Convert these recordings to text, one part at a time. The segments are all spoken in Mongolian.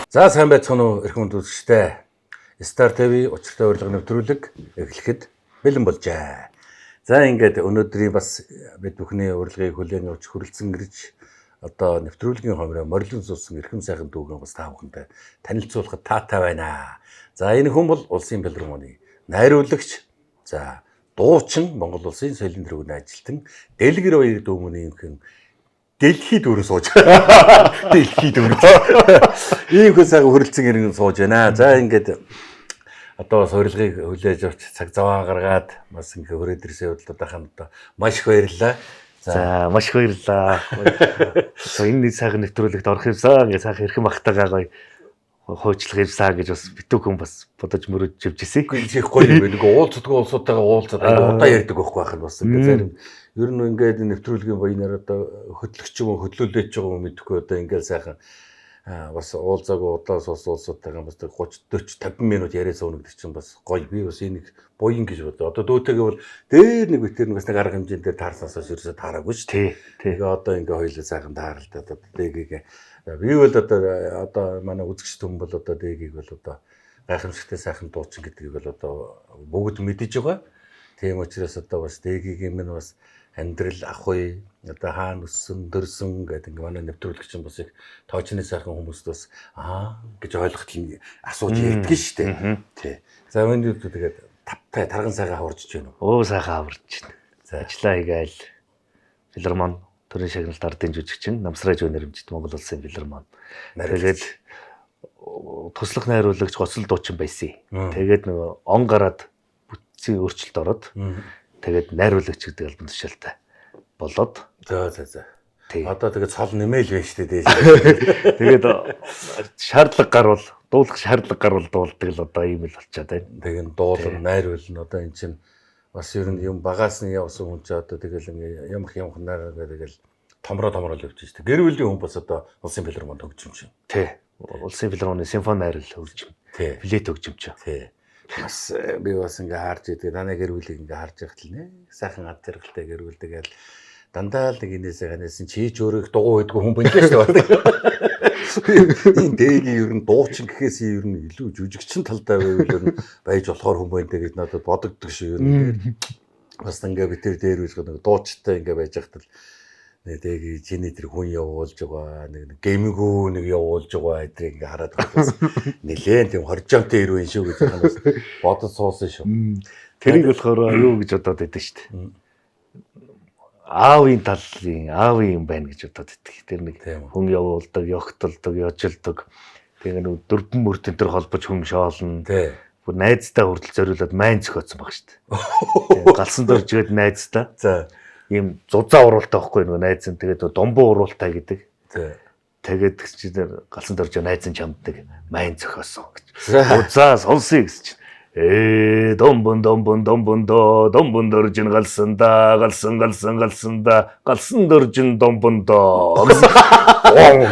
За сайн байцгаана уу эрхэм хүндэт үзэгчдээ. Star TV учиртай урилга нэвтрүүлэг эхлэхэд бэлэн болжээ. За ингээд өнөөдрийн бас бид бүхний урилгыг хүлээн авч хүрэлцэн ирж одоо нэвтрүүлгийн хомроо морилон суусан эрхэм сайхан дүүгэн бас та бүхэндээ танилцуулахад таатай байна. За энэ хүн бол улсын филармоны найруулагч, за дуучин, Монгол улсын соёлын тэргүүний ажилтан, Дэлгэр баяр дүүмөний хүн Дэлхий дүүрэн сууж. Дэлхий дүүрэн. Ийм хүн сайхан хүрэлцэн ирэн сууж байна. За ингээд одоо бас урилгыг хүлээж авч цаг заваа гаргаад бас ингээ хүрээд ирсэн явдал одоохонд одоо маш их баярлалаа. За маш их баярлалаа. Энэ сайхан нэвтрүүлэгт орох юмсан. Ингээ сайхан эрхэм ахтайгаа гоё хуучлах юмсан гэж бас битүүхэн бас бодож мөрөдж явж ирсэн. Үгүй их гоё юм байна. Ингээ уулздаг улсуудтайгаа уулзаад айгу удаа ярьдаг байхгүй байх нь бас ингээ зарим ер нь ингээд нэвтрүүлгийн баянаар одоо хөтлөгч юм уу хөтлүүлээч байгаа юм мэдэхгүй одоо ингээ сайхан бас уулзаагүй удаан сус улсуудтайгаа бас 30 40 50 минут яриа сууна гэдэг чинь бас гоё. Би бас энийг буян гэж бодлоо. Одоо дүүтэйгээ бол дээр нэг битэр бас нэг арга хэмжээнд дээр таарсансаас ерөөсөө таараагүй шүү дээ. Тэгээ одоо ингээ хоёулаа сайхан тааралдаад одоо дэгийг би бол одоо манай үзэгч түн бол одоо дэгийг бол одоо гайхамшигтай сайхан дуучин гэдгийг бол одоо бүгд мэдэж байгаа. Тийм учраас одоо бас дэгийг минь бас амьдрал ах уу одоо хаана өссөн дөрсөн гэдэг ингээ манай нэвтрүүлэгч чинь бас их тоочны сайхан хүмүүст бас аа гэж ойлгоход л асууж ярьдаг шүү дээ. Тий. За өнөөдөр тэгээд тавтай тарган сайхан хаварч байна уу? Өө сайхан хаварч байна. За ажиллаа хийгээл филармон төрийн шагналт ардын жүжигчин Намсраж өнөрөмжт Монгол улсын филармон. Тэгээд туслах найруулагч гоцол дуучин байсан. Тэгээд нөгөө он гараад бүтцийн өөрчлөлт ороод тэгээд найруулагч гэдэг албан тушаалтай болоод. За за за. Одоо тэгээд цол нэмэл байна шүү дээ. Тэгээд шаардлага гарвал дуулах шаардлага гарвал дуулдаг л одоо ийм л болчиход байна. Тэгээд дуулан найруулна одоо эн чинь бас ер нь юм багаас нь явсан хүн чинь одоо тэгэл ингээ ямх ямхнаар тэгэл томроо томроо л явж шүү дээ. Гэр бүлийн хүн бас одоо улсын филармонд хөгжимч. Тий. Улсын филармоны симфони найрал хөгжим. Тий. Флейт хөгжимч. Тий. Бас би бас ингээ харж идэг. Танай гэр бүлийг ингээ харж байхад л нэ сайхан ад жаргалтай гэр бүл тэгэл дандаа л нэг инээсээ ганаас чи ч өөрөө их дугуй байдгүй хүн байна шүү дээ. Энэ дээгийн ер нь дуучин гэхээс ер нь илүү жүжигчин талдаа байвал ер нь байж болохоор хүн байна гэж надад бодогддог шүү ер нь. Бас ингээ би тэр дээр үсгэх нэг дуучтай ингээ байж байхад л нэг дээгийн чиний тэр хүн явуулж байгаа нэг гэмгүү нэг явуулж байгаа эдрийг ингээ хараад бас нэлээд тийм хоржоонтой ирвэн шүү гэж бас бодож суусан шүү. Тэрийг болохоор юу гэж бодоод байдаг шүү дээ. Аавын талын аавын юм байна гэж бодоод байдаг. Тэр нэг хүн явуулдаг, ёгтолдог, ёжилдог. Тэгээ нэг дөрвөн мөрт энэ төр холбож хүн шоолно. Бүр найздаа хүртэл зориулаад майн зохиоцсон баг шүү дээ. Галсан дөржгээд найздаа. За. Ийм зузаан уруултай байхгүй нөгөө найз нь тэгээд домбон уруултай гэдэг. За. Тэгээд чинь галсан дөржөө найз нь чамд нэг майн зохиосон гэж. Узаа сонсъё гэсэн чинь домбон домбон домбон доо домбон дөржин галсан да галсан галсан галсан да галсан дөржин домбон доо.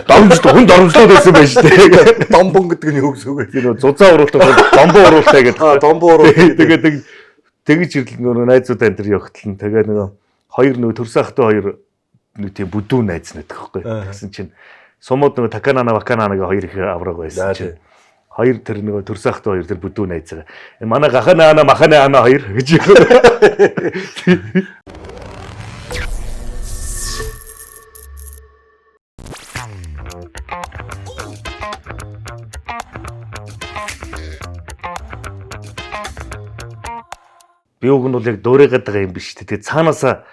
Домж хүн доромжлоод байсан байж тээ. Домбон гэдэг нь юу гэсэн үг вэ? Тэр зузаан уруултай домбон уруултай гэдэг. Домбон уруултай. Тэгээд тэгж ирэл нөгөө найзуудаа энэ төр явахтал нь тэгээд нөгөө хоёр нөгөө төрсөн ахтай хоёр нэг тийм бүдүүн найз нэдэг байхгүй. Тэгсэн чинь сумууд нөгөө Таканана Ваканана гэх хоёр их авраг байсан чинь хоёр тэр нөгөө төрсөн ахтай хоёр тэр бүдүүн найз байгаа. Манай гахана ана махана ана хоёр гэж. Би уг нь бол яг дуурайгаад байгаа юм биш үү. Тэгээ цаанаасаа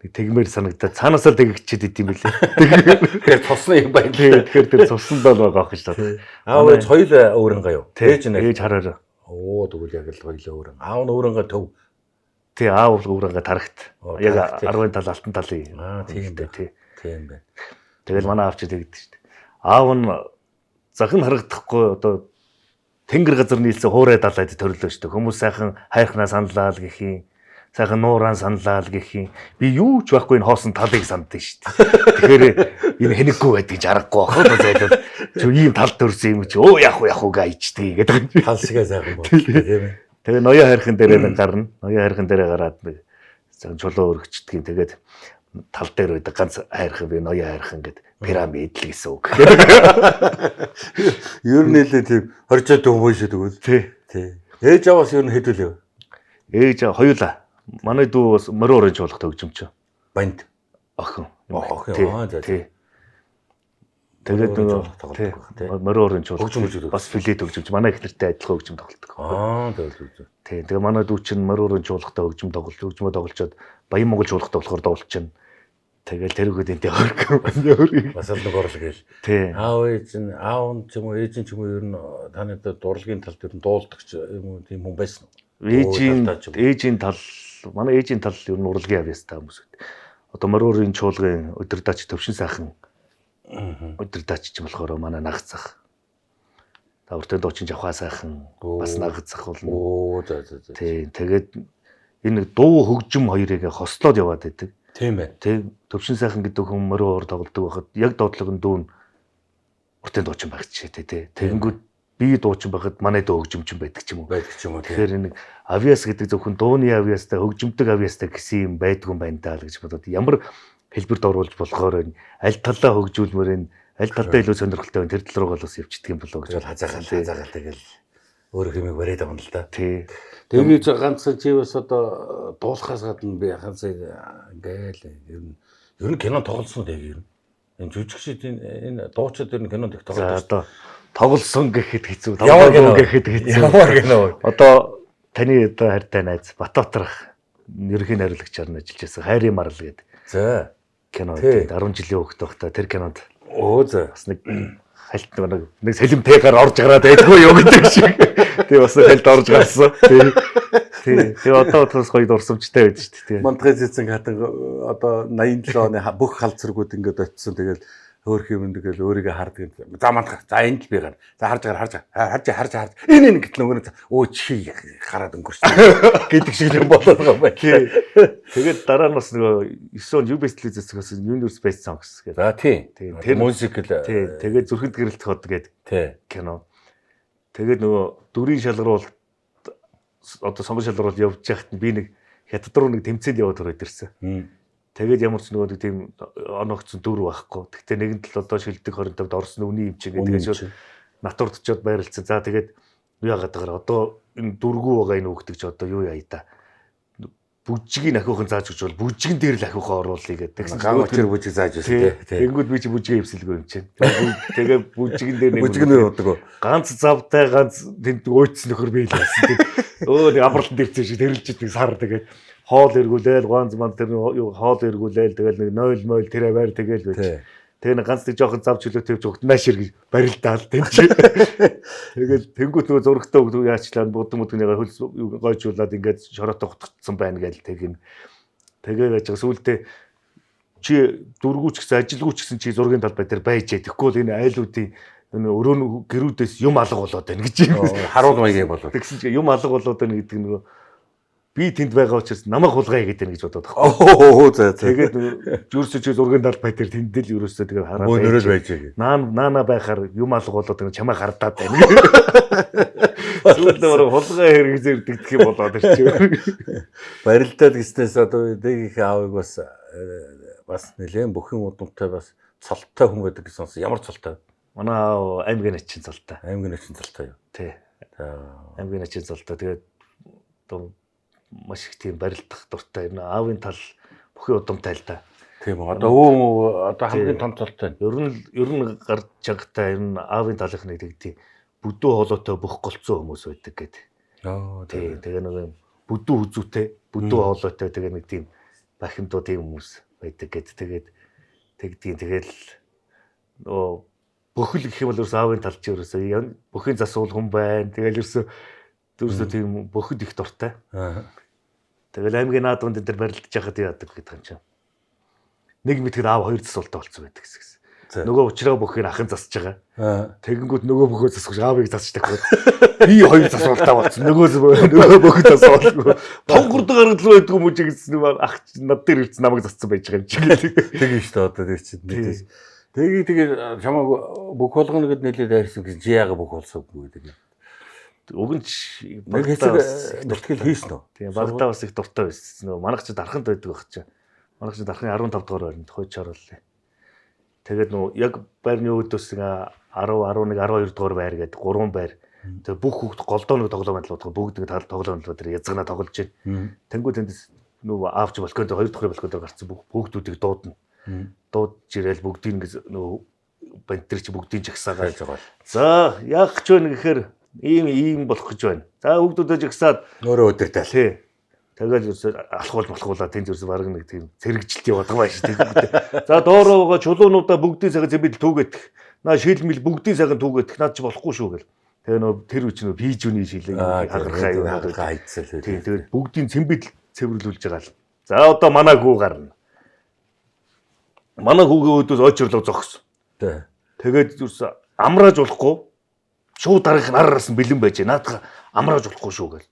тэгмээр санагдаад цаанаасаа л тэгчихэд идэм билээ. Тэгэхээр цусны юм байна. Тэгэхээр тэр цусандаа л байгаа гэж байна. Аав ээж хоёул өөрөнгөө юу? Ээж нь ээж хараараа. Оо тэгвэл яг л хоёул өөрөн. Аав нь өөрөнгөө төв. Тий, аав бол өөрөнгөө тарагт. Яг 10 тал алтан талын. Аа тийм байх. Тий. Тийм байна. Тэгэл манай аав чи тэгдэг шүү дээ. Аав нь захин харагдахгүй одоо тэнгэр газар нийлсэн хуурай далайд төрлөө шүү дээ. Хүмүүс сайхан хайрхнаа саналаа л гэх юм. Сайхан нуурaan саналаа л гэх юм. Би юу ч байхгүй энэ хоосон талыг санддаг шүү дээ. Тэгэхээр энэ хэнэггүй байдаг гэж аргагүй байх уу зайлвал. Чи ийм тал төрсөн юм чи өө яах вэ яах вэ гэж гэдэг. Тал шигээ сайхан бодлоо тийм ээ. Тэгээ ноён хайрхан дээрээ нэг гарна. Ноён хайрхан дээрээ гараад нэг сайхан чулуу өргөчдөг юм. Тэгээд Тал дээр байдаг ганц хайрхан би ноён хайрхан гэд пирамид л гэсэн үг. Ер нь нэлээ тийм хоржоод хүмүүс шүү тэгвэл. Тий. Тий. Ээж аваас ер нь хэдүүлээ. Ээж хоёулаа. Манай дүү бас морин орон чуулгах төгжимч. Банд. Охин. Охин. Тий. Аа, за, за. Тий. Тэгээд Морин орон нөгөө чуулга тоглодог тий, байх, тий. Морин орон чуулга. Хөгжим хөгжүүлдэг. Бас филет хөгжимч. Манай их нартай адилхан хөгжим тоглодог. Аа, зөв зөв зөв. Тий. Тэгээ манай дүү чинь морин орон чуулгатай хөгжим тоглолт, хөгжмөө тоглолцоод Баян Монгол чуулгатай болохоор дуулчихна. Тэгэл тэр үгээд энтэй хөргөн. Бас л нэг орлог гээл. Тий. Аав ээж нь аав нь ч юм уу ээж нь ч юм уу ер нь таны одоо дурлагын талд ер нь дуулдаг ч юм уу тийм хүн байсан уу? Ээжийн талдаа ч юм уу. ээжийн тал манай ээжийн тал ер нь урлагийн авьяастай хүмүүс үү. Одоо морин орон чуулгын өдөрдаач төвшин сайхан өдөрдаач ч болохоор манай нагцах. Та уртын дуучин жавхаа сайхан бас нагцах болно. Оо за за за. Тий, тэгээд энэ дуу хөгжим хоёрыг хослоод яваад байдаг. Тийм байна. Тий, төвшин сайхан гэдэг хүн морин уур тоглодог байхад яг доотлог нь дүүн уртын дуучин байх жишээтэй тий. Тэгэнгүүт би дуучин байхад манай дуу хөгжимчин байдаг ч юм уу. Байдаг ч юм уу тийм. Тэгэхээр нэг авиас гэдэг зөвхөн дууны авиастай хөгжимдөг авиастай гэсэн юм байдгүй юм байна даа л гэж бодоод ямар хэлбэрт оруулж болохоор байна. Аль талаа хөгжүүлмээр энэ аль талдаа илүү сонирхолтой байна. Тэр тал руугаа л бас явчихдаг юм болоо гэж. Тэгэл хазаагаал хазаагаал тэгэл өөр хэмээг бариад авна л да. Тий. Тэгээд ганцхан чи бас одоо дуулахаас гадна би ганц ингээл ер нь кино тоглосон үү яг ер нь. Энэ жүжигчид энэ дуучид ер нь кинонд их За тоглодог. одоо тоглосон гэхэд хэцүү, Ямар кино? тоглоогүй гэхэд хэцүү. Ямар кино вэ? Одоо таны одоо хайртай найз Батбатрах ерөнхий найруулагчаар нь ажиллаж байсан Хайрын марал гэдэг За. кино Тий. 10 жилийн хүүхэд байхдаа тэр кинонд Оо за. бас нэг хальт нэг сэлэмтэйгээр орж гараад байдгүй юу гэдэг шиг. Тий бас нэг хальт орж гарсан. Тий. Тий. Тэгээ одоо бодохоос гоё дурсамжтай байдаг шүү дээ. Тий. Мандгай цэцэн хатан одоо 87 оны бүх хал цэргүүд ингээд очисон тэгэл хөөх юм тэгэл өөрийгөө хардаг. За мандах. За энд л би гар. За харж гар харж харж харж харж. Энэ энэ гэтэл нөгөө өө чи хараад өнгөрсөн гэдэг шиг юм болоод байгаа юм байна. Тий. Тэгээд дараа нь бас нөгөө 9 он UBS телевизээс Universe Best Songs гэдэг. За тий. Тий, Тэр мюзикл. Тий. Тэгээд зүрхэнд гэрэлтэх хот гэдэг Тий. кино. Тэгээд нөгөө дүрийн шалгаруулалт одоо сонгон шалгаруулалт явж байхад нь би нэг хятад руу нэг тэмцээнд яваад төрөөд ирсэн. Тэгээд ямар ч нөгөө нэг тийм оноогцсон дүр байхгүй. Тэгтээ нэгэн тал одоо шилдэг 25-д орсон үний юм чинь гэдэг шууд натурдчод байрлцсан. За тэгээд юу яагаад байгаа одоо энэ дүргүү байгаа энэ хүүхдийг чи одоо юу яа та. Бүжгийг ахиухан зааж өгч бол бүжгэн дээр л ахиухан оруулъя гэдэг. Тэгсэн Ган очир бүжиг зааж байсан тий. тий. Тэнгүүд би чи бүжгээ эвсэлгүй юм чинь. Тэгээ бүжгэн дээр нэг Бүжиг нь удаг. ганц завтай ганц тэнд өөцсөн нөхөр би л байсан. Тэг. Өө нэг амралтанд ирсэн шиг тэрэлжид нэг сар тэгээд хоол эргүүлээл ганц манд тэр юу хоол эргүүлээл тэгэл нэг 0 мойл тэр аваар тэгэл байж. Тий. Тэгээ нэг ганц нэг жоохон зав чөлөөтэй явж өгт нааш иргэж барилдаал тэнд чи. Тэгэл тэнгуут нөгөө зурагтай өгдөг яачлаа будан мудгныгаа хөлс юу гойжуулаад ингээд шороотой хутгцсан байна гээл тэгин. Тэгээ байж байгаа сүултээ чи дөргүүч гэсэн ажилгүйч гэсэн чи зургийн талбай дээр байж ээ. Тэгэхгүй бол энэ айлуудын энэ өрөө гэрүүдээс юм алга болоод байна гэж юм. Харуул маягийн болов. Тэгсэн чи юм алга болоод байна гэдэг нөгөө би тэнд байгаа учраас намайг хулгай хийгээд байна гэж бодоод байгаа. Оо за за. Тэгээд нөгөө ерөөсөө чи зургийн талбай дээр тэнд л ерөөсөө тэгээ хараад Мөнөрөл байж байгаа. Наан наана байхаар юм алга болоод байна чамайг хардаад байна. Сүүлдээ бараг хулгай хэрэгзээр дэгдэх юм болоод ирчих. Барилдаад гэснээс одоо дээгийнх аавыг бас бас нэлээд бүхэн удамтай бас цолтой хүн байдаг гэсэн сонсон. Ямар цолтой? Манай аав аймгийн начин цолтой. Аймгийн начин цолтой юу? Тий. За. Аймгийн начин цолтой. Тэгээд одоо маш их тийм барилдах дуртай. Ер нь аавын тал бүхэн удамтай л да. Тийм үү. Одоо өвөө одоо хамгийн том цолтой. Ер нь гар чангатай ер нь аавын талынхныг тэгдий. Бүдүү хоолойтой бүх голцсон хүмүүс байдаг гэдэг. Аа Тий. Тэгээ нэг юм бүдүү хүзүүтэй, бүдүү хоолойтой тэгээ нэг тийм бахимдуу тийм хүмүүс байдаг гэд тэгээд тэгдгийн тэгэл нөгөө бөхөл гэх юм бол ерөөсөө аавын тал чи ерөөсөө бөхийн засуул хүн байна. Тэгэл ерөөсөө тийм бөхөд их дуртай. Аа. Тэгэл аймгийн наадманд энэ төр барилдаж яхад яадаг гэдэг юм чинь. Нэг мэтгэд аав хоёр засуултаа болцсон байдаг гэсэн. За. Нөгөө уучраа бөхийг ахын засаж байгаа. Аа. Тэгэнгүүт нөгөө бөхөө засах аавыг засч таахгүй. Би хоёр засуултаа болсон. Нөгөө бөхөө засуулгүй. Тонгордог гаргалгүй байдгүй юм уу чи гэсэн нэг ах чи над дээр ирсэн намайг зассан байж байгаа юм чи гэдэг. Тэгээ шүү дээ одоо тэр чинь мэдээж. Тэгээ тэгээ чамайг бүх болгоно гэд нэлээд дайрсан гэсэн чи яага бүх болсоогүй гэдэг. Уг нь ч Нэг багтаа хэсэг бас их бэлтгэл хийсэн үү? Тийм багтаа бас их дуртай байсан. Нөгөө манайх чи дарханд байдаг байх чи. Манайх чинь дархны 15 дугаар байранд хууч оруулаа. Тэгээд нөгөө яг байрны өөдөөс 10, 11, 12 дугаар байр гэдэг 3 байр. Тэгээд бүх хүүхд голдоо нэг тоглоом бодлого бүгд нэг тал тоглоом бодлого тэр язгана тоглож байна. Тэнгүү тэндээс нөгөө аавч балкон дээр 2 дахь балкон дээр гарцсан бүх хүүхдүүдийг дуудана. Дуудаж ирээл бүгдийг ингэ нөгөө бантер чи бүгдийг жагсаагаад Хайж байгаа. За яах гэж байна гэхээр ийм ийм болох гэж байна. За хүүхдүүдээ жагсаад Өөрөө өдөртэй. тий. Тэгэл ерөөсөө алхуул малхуулаа тэнд ерөөсөө бараг нэг тийм цэрэгжилт яваад байгаа шүү дээ. За доороо байгаа чулуунуудаа бүгдийн сайхан зэмбэл түүгэтэх. Наа шилмэл бүгдийн сайхан түүгэтэх. Наад чи болохгүй шүү гэл. Тэгээ нөө тэр үе чинь нөө пижүний шилэн хагархай юм хагархай хайцсан л. Тийм тэгээд бүгдийн цэмбэл цэвэрлүүлж байгаа л. За одоо манай хүү гарна. Манай хүүгийн өөдөөс очирлоо зогсон. Тий. Тэгээд зүрс амрааж болохгүй шууд дараагийнх нь араас нь бэлэн байж. Наадах амрааж болохгүй шүү гэл.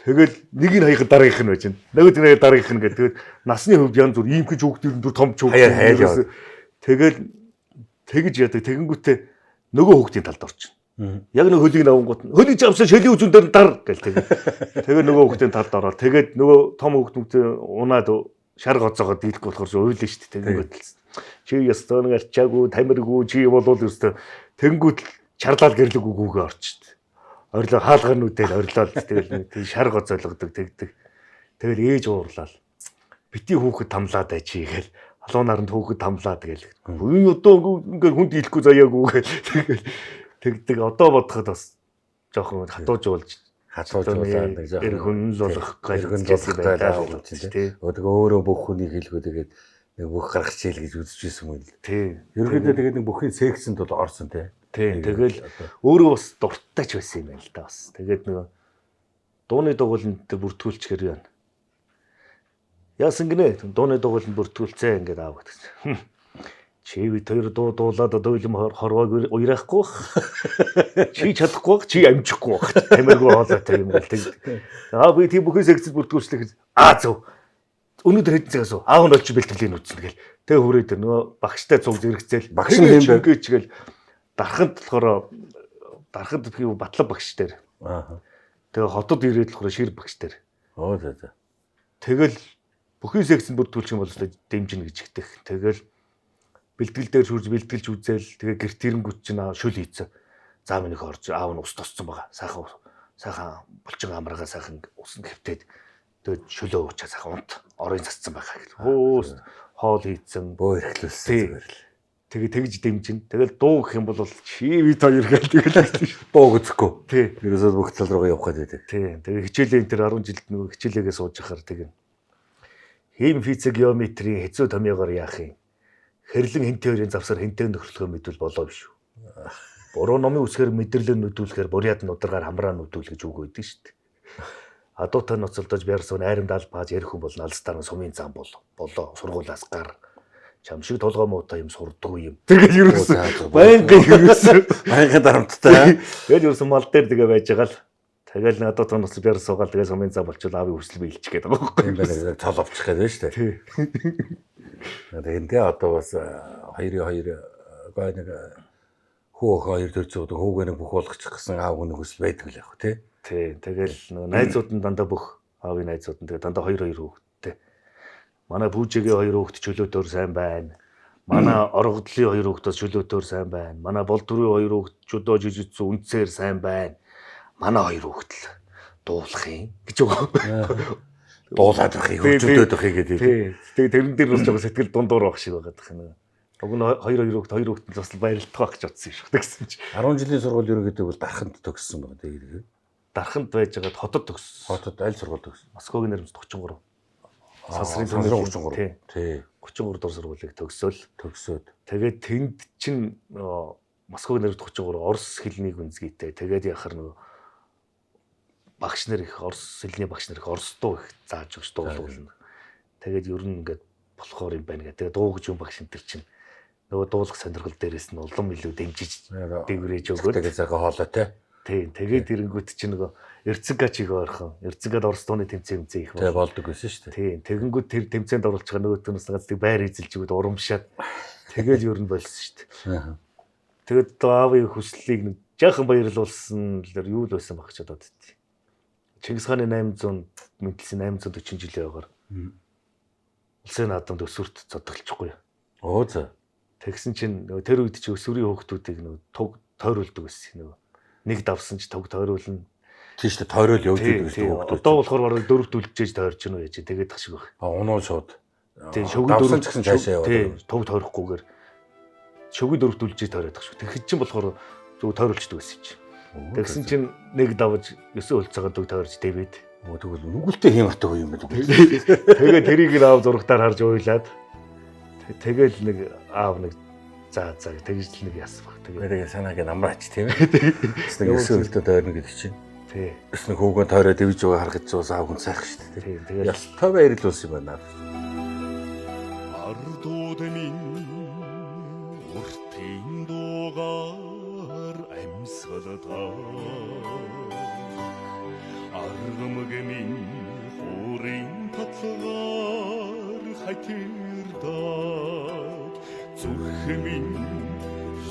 Тэгэл нэг нь хаяхад дараагийнх нь байж. Нөгөө нэг дараагийнх нь гэл. Тэгээд насны хувьд янз бүр иймхэн хүүхд ер нь түр том ч хүүхд. Хаяа хаяа яваад. Тэгэл тэгж яадаг. Тэгэнгүүтээ нөгөө хүүхдийн талд орчихно. Яг нэг хөлийг навангууд нь хөлийг авсан шөлийн үзүүн дээр дар гэл тэгээ. Тэгээ нөгөө хүүхдийн талд ороод тэгээд нөгөө том хүүхд нүгтээ унаад шар гоцоогоо дийлэхгүй болохоор ч уйлаа шүү дээ. Тэгэнгүүт л чи ёстой нэг арчаагүй тамиргүй чи болвол ёстой тэнгүүт чарлал гэрлэг үгүйгээ орчт. Орлоо хаалгаар нүдэл орлоо тэгэл нэг тийм шар гоцоолгодог тэгдэг. Тэгэл ээж уурлал. Бити хүүхэд тамлаад ай чи гээл халуун наранд хүүхэд тамлаад гээл. Үн одоо ингээ хүн дийлэхгүй заяагүй гээл. Тэгэл тэгдэг. Одоо бодоход бас жоохон хатуужуулж Хатуужуулаад нэг жоохон эр хүн л болох эргэн болох гал тий. Тэгээ өөрөө бүх хүнийг хэлгүү тэгээд нэг бүх гаргах хичээл гэж үзэж байсан юм л. Тий. Ерөнхийдөө тэгээд нэг бүхний секцэнд бол орсон тий. Тий. Тэгэл өөрөө бас дуртай ч байсан юм байна л да бас. Тэгээд нөгөө дууны дугууланд бүртгүүлчихэр яана. Яасан гинэ? Дууны дугууланд бүртгүүлцээ ингээд аав гэдэг. Чи бид хоёр дуу дуулаад одоо уйлам хорвоог уяраахгүй бах. Чи чадахгүй бах, чи амжихгүй бах. Тамиргүй хоолойтой юм гэл тэг. Аа би тийм бүхэн секцэд бүртгүүлчлээ гэж. Аа зөв. Өнөөдөр хэдэн цагаас уу? Аав нь очиж бэлтгэлийг үзнэ гэл. Тэг хүрээ дээр нөгөө багштай цуг зэрэгцээл. Багш нь хэн бэ? Ингэж гэл дарханд болохоор дарханд гэх юм батлан багш дээр. Аа. Тэгээ хотод ирээд болохоор шир багш дээр. Оо за за. Тэгэл бүхэн секцэнд бүртгүүлчих юм бол өстой дэмжинэ гэж ихтэх. Тэгэл бэлтгэл дээр шүрж бэлтгэлж үзээл тэгээ гэрт ирэнгүүт чинь шүл хийцэн. За минийх орж аав нь ус тосцсон байгаа. Сайхан сайхан булчин амраага сайхан усанд хэвтээд тэгээд шөлөө уучаа сайхан унт орын цацсан байгаа гэл. Хөөс хоол хийцэн. Бөө эрхлүүлсэн Тий. зүгээр л. Тэгээ тэгж дэмжин. Тэгэл дуу гэх юм бол чи бид хоёр гэл тэгэл Дуу үзэхгүй. тий. Ерөөсөө бүх тал руугаа явах гэдэг. Тий. Тэгээ хичээлээ энэ төр 10 жилд нөгөө хичээлээгээ сууж ахаар тэгээ. Хийм физик геометрийн хэцүү томьёогоор яах юм? Хэрлэн хинтээ хоёрын завсар хинтээ нөхөрлөхөө мэдвэл болоо биш үү? Буруу номын үсгээр мэдэрлэн нүдүүлэхээр буряд нударгаар хамраа нүдүүл гэж үг өгдөг шүү дээ. Адуутай ноцолдож бярсуун айрамд ал бааж ярих хүн бол алстаар нь сумын зам бол болоо сургуулаас гар. Чам шиг толгой муутай юм сурдгүй юм. Тэгэл ерөөсөн байнгын ерөөсөн Байнгын дарамттай. Тэгэл ерөөсөн мал дээр тэгээ байж байгаа л. Тэгэл надад тон бас бяр суугаал тэгээ сумын зам болчвол аавын хүсэл биелчих гээд байгаа байхгүй юм байна. Цол авчих гэдэг шүү дээ. Тий. Тэгэхээр тэгээ одоо бас 2-2 гой нэг хүү охин хоёр төрж байгаа хүүгээ нэг бүх болгочих гэсэн аав хүн хүсэл байдаг л яг тий. Тий. Тэгэл нөгөө найзууд нь дандаа бүх аавын найзууд нь тэгээ дандаа хоёр хоёр хүүхэдтэй. Манай пүүжигийн хоёр хүүхэд чөлөөтөөр сайн байна. Манай оргодлын хоёр хүүхэд бас чөлөөтөөр сайн байна. Манай бол төрийн хоёр хүүхэд чөдөө жижигдсэн үндсээр сайн байна. Манай хоёр хүүхэд л дуулах юм гэж байгаа. Дуулаад байхыг хөгжүүлээд байхыг гэдэг. Тий. Тэгээ тэрэн дээр бас жоохон сэтгэл дундуур байх шиг байгаад байна. Уг нь хоёр хоёр хүүхэд хоёр хүүхэд нь бас баярлах байх гэж бодсон юм шиг тэгсэн чи. 10 жилийн сургууль ерөнхийдөө бол дарханд төгссөн байна тийм. Дарханд байж байгаад хотод төгссөн. Хотод аль сургууль төгссөн? Москвагийн нэрмс 33. Сансрын 33. Тий. Тий. 33 дугаар сургуулийг төгсөөл. Төгсөөд. Тэгээд тэнд чин нөгөө Москвагийн нэрмс 33 Орос хэлнийг үнзгийтэй. Тэгээд яхаар нөгөө багш нар их Орос хэлний багш нар их Орос дуу их зааж өгч дуулуулна. Тэгээд ер нь ингээд болохоор юм байна гэх. Тэгээд дуу гэж юм багш энэ төр чинь нөгөө дуулах сонирхол дээрээс нь улам илүү дэмжиж дэврээж өгөөд. Тэгээд сайхан хоолойтой. Тийм. Тэгээд эрэнгүүт чинь нөгөө Эрцэнгач их ойрхон. Эрцэнгад Орос дууны тэмцээн тэмцээн их Тэгээ болдог байсан шүү дээ. Тийм. Тэгэнгүүт тэр тэмцээнд оруулж байгаа нөгөөт нь гац тэг байр эзэлж өгöd урамшаад тэгэл ер нь болсон шүү дээ. Тэгээд одоо аавын хүслийг нэг жаахан баярлуулсан л юу л байсан баг ч одоо тий. Чингис хааны 800 мэдлсэн 840 жилийн ойгоор улсын наадамд өсвөрт зодоглочихгүй. Оо за. Тэгсэн чинь нөгөө тэр үед чи өсвөрийн хүүхдүүдийг нөгөө туг тойруулдаг байсан нөгөө. Нэг давсан ч туг тойруулна. Тийм шүү дээ, тойрол явж идэг шүү дээ хүүхдүүд. Одоо болохоор бараг дөрөвт үлджээж тойрч гэнэ үү яж тэгээд тах шиг байх. А унуу шууд. Тийм, шөвгөн давсан дөрөв ч гэсэн цаашаа яваад. Тийм, туг тойрохгүйгээр шөвгөн дөрөвт үлджээж тойроод тах шиг. Тэгэхэд чинь болохоор зөв тойруулчдаг байсан юм чи. Тэгсэн чинь нэг давж 9 хөлцөөгөө туг тойрч дэвэд. Тэгвэл нүгэлтэй хийм артай юм байна. Тэгээ тэрийг нь аав зурагтаар харж уйлаад тэгэл нэг аав нэг за за тэгж л нэг яасан баг. Тэгээ Тэгээ санааг намраач тийм ээ. Бас нэг 9 хөлтөө тойрно гэдэг чинь. Тий. Бас нэг хөөгөө тойроод дэвж байгаа харахад ч бас аав хүн сайх шүү дээ. Тий. Тэгэл Ялтай баярлуулсан юм байна. Ардууд минь уртын дуугаар амьсгалдаг, аргамг минь хуурын татлагаар хатирдаг, зүрх минь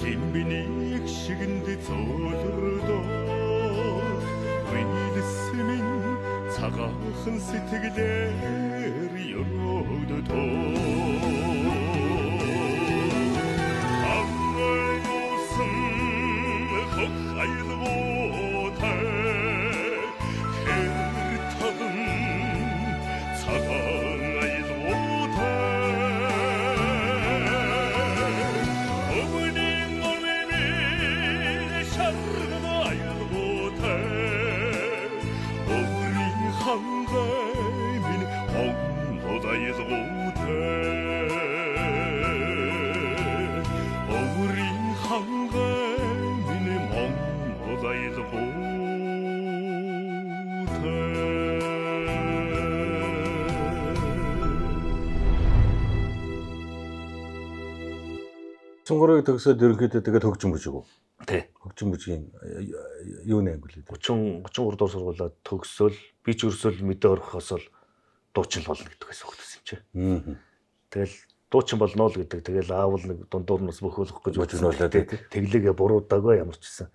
лимбиних шигэнд зөөлрдөг, биелс минь цагаахан сэтгэлээр өрөөдөг. Ангайгуусан хөх аялгуутай хэр талан цагаан аялгуутай өвлийн ормын шаргал аялгуутай өврийн хангай минь Монгол аялгуутай өврийн хангай минь Монгол аялгуутай. 33-ыг төгсөөд ерөнхийдөө тэгээд хөгжин бүжиг үү? Тий. Хөгжин бүжгийн юуны анги лээ? 30 33 дугаар сургуулаа төгсөөл би ч өрсөөл мэдээ орохоос л дуучин л болно гэдэг байсан хөлтсөн юм чи. Тэгэл дуучин болно л гэдэг. Тэгэл аав л нэг дундуур нь бас бөхөөлөх гэж Бөжгнүүлээд тий. Тэглэгээ буруудаагүй ямар ч гэсэн.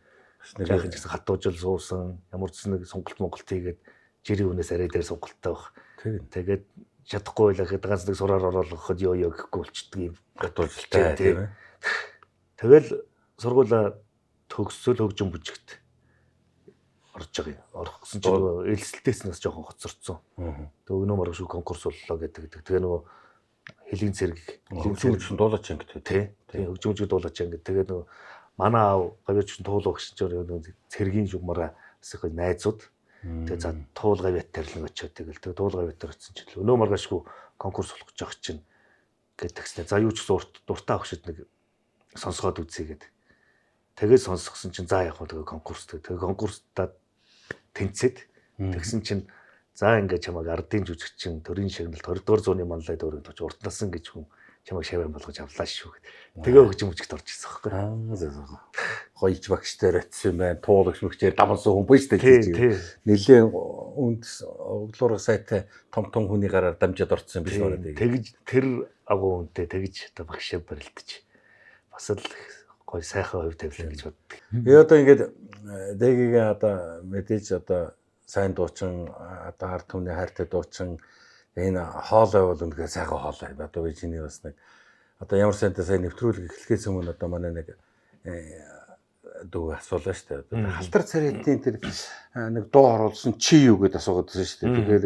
Нэг Жаахан ч гэсэн хатуужил суусан. Ямар ч гэсэн нэг сонголт монголт хийгээд жирийн үнээс арай дээр сонголттой байх. Тийм. Тэгээд чадахгүй байлаа гэхэд ганц нэг сураар ороолгоход ёо ёо гэхгүй болчдөг юм. Хатуужилтай Тий, тийм ээ. Тэгэл сургуулаа төгсөөл хөгжин бүжигт орж байгаа юм. Орох гэсэн чинь нөгөө элсэлтээс нь бас жоохон хоцорцсон. Тэгээ өнөө маргааш конкурс боллоо гэдэг. Тэгээ нөгөө хөлийн цэрэг Хөгжин бүжиг дуулаач анги тий. тий. Тэгээ хөгжин бүжиг дуулаач анги. Тэгээ нөгөө манай аав гавьяач туулуу гэсэн чинь нөгөө цэргийн жугмаараа бас их найзууд тэгээ за туул гавьяат тарилан очиод тэгэл тэгээ туул гавьяат тар очисон чинь өнөө маргаашгүй конкурс болох гэж байгаа чинь гэдэг тэгснэ. За юу ч гэсэн урт дуртай огшид нэг сонсгоод үзье гэд. Тэгээд сонсгосон чинь за яг хөө тэгээ конкурс тэгээ конкурстаа тэнцээд тэгсэн чинь за ингээд чамайг ардын жүжигчин төрийн шагналт 20 дугаар зууны манлай дөрөв тож урт насан гэж хүн чамайг шавь болгож авлаа шүү гэд. Тэгээ хөгжим бүжигт орж ирсэн байхгүй. Аа за за. Гоёж багш дээр очсон юм байна. Туулагч мөгчээр дамсан хүн биш Тий, дээ. тий. Нилээн үнд оглоороо сайтай том том хүний гараар дамжаад орсон юм биш үү? Тэгж тэр агуу үнтэй тэгж одоо багшаа барилдаж бас л гой сайхан хувь тавилаа гэж боддог. Би одоо ингээд дэгийн одоо мэдээж одоо сайн дуучин одоо ард түмний хайртай дуучин энэ хоолой бол үнэхээр сайхан хоолой. Одоо би чиний бас нэг одоо ямар сайнтай сайн нэвтрүүлэг эхлэхээс өмнө одоо манай нэг дүү асуулаа шүү дээ. Одоо халтар царайтын тэр нэг дуу оруулсан чи юу гэдээ асуугаад байсан шүү дээ. Тэгэхээр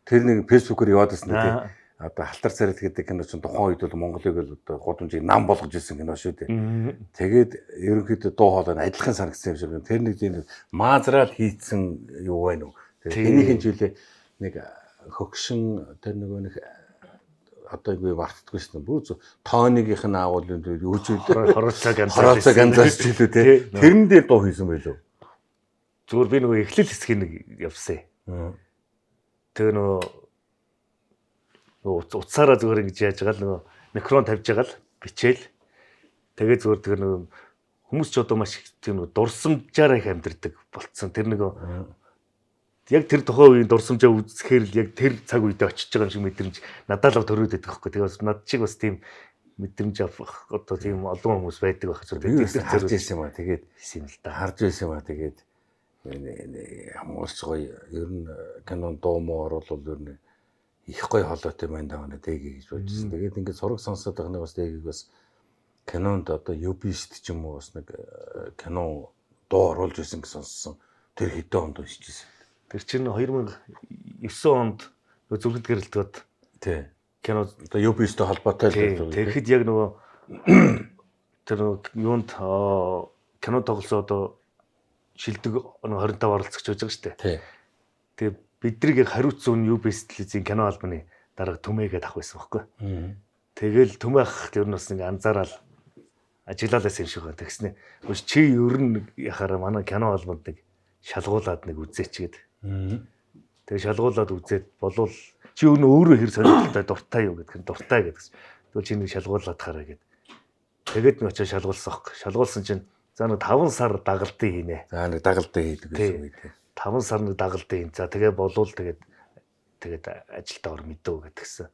тэр нэг фэйсбүүкээр яваад байсан тийм. Одоо халтар царайт гэдэг кино чинь тухайн үед бол Монголыг л одоо гудамжийг нам болгож ирсэн кино шүү дээ. Тэгээд ерөнхийдөө дуу хоолой нь адилхан санагдсан юм шиг байна. Тэр нэг тийм маазраал хийцэн юу байна уу? Тэгээд энийхэн жилээ нэг хөгшин тэр нөгөө нэг одоо би мартдаггүй шин. Бүр зөв тооныгийнх нь агуул юу ч үлээ. Хороцоо ганцаас. Хороцоо ганцаас ч үлээ те. Тэрэн дээр дуу хийсэн байлоо. Зүгээр би нөгөө эхлэл хэсгийг нэг явсан. Тэгээ нөгөө утсаараа зүгээр ингэж яаж байгаа л нөгөө микрон тавьж байгаа л бичээл. Тэгээ зүгээр тэр нөгөө хүмүүс ч одоо маш их тийм нөгөө дурсамжаараа их амьдэрдэг болцсон. Тэр нөгөө яг тэр тухайн үеийн дурсамжаа үзэхээр л яг тэр цаг үедээ очиж байгаа юм шиг мэдрэмж надад л төрөөд байдаг байхгүй. Тэгээ бас над чиг бас тийм мэдрэмж авах одоо тийм олон хүмүүс байдаг байх зүйл. Би бас харж ирсэн юм аа. Тэгээд хийсэн юм л да. Харж ирсэн юм аа. Тэгээд ямар ч гоё ер нь кинон дуу муу оруулал ер нь Их гоё хоолойтой байна даа манай Дэги гэж бодчихсон. Тэгээд ингээд зураг сонсоод байгаа нэг бас Дэгийг бас кинонд одоо Юбист ч юм уу бас нэг кино дуу оруулж ирсэн гэж сонссон. Тэр хэдэн онд уншиж ирсэн. Тэр чинь 2009 онд нөгөө зүрхэнд гэрэлтгээд Тий. кино Одоо Юбисттэй холбоотой л тий, байдаг. тэгэхэд яг нөгөө тэр нөгөө юунд кино тоглосон одоо шилдэг нөгөө 25 оролцогч байж байгаа шүү дээ. Тий. Тэгээ бидрийг яг хариуцсан UBS телевизийн кино албаны дарга Түмээгээд авах байсан байхгүй. Тэгэл Түмээ ах ер нь бас нэг анзаараад ажиллалаа юм шиг байна. Тэгснэ. Өш чи ер нь яхаараа манай кино албанд нэг шалгуулад нэг үзээч гээд. Тэгээ шалгуулад үзээд болвол чи ер нь өөрөө хэр сонирхолтой дуртай юу гэдг нь дуртай гэдэгс. Тэгвэл чи нэг шалгуулад хараа гэд. Тэгээд нэг очиж шалгуулсан аахгүй. Шалгуулсан чинь за нэг 5 сар дагалдын хийнэ. За нэг дагалдаа хийдэг Тий. байсан үе тий. 5 сар нэг дагалдын хийн. За тэгээ болвол тэгээд тэгээд ажилдаа ор мэдөө гэдгсэн.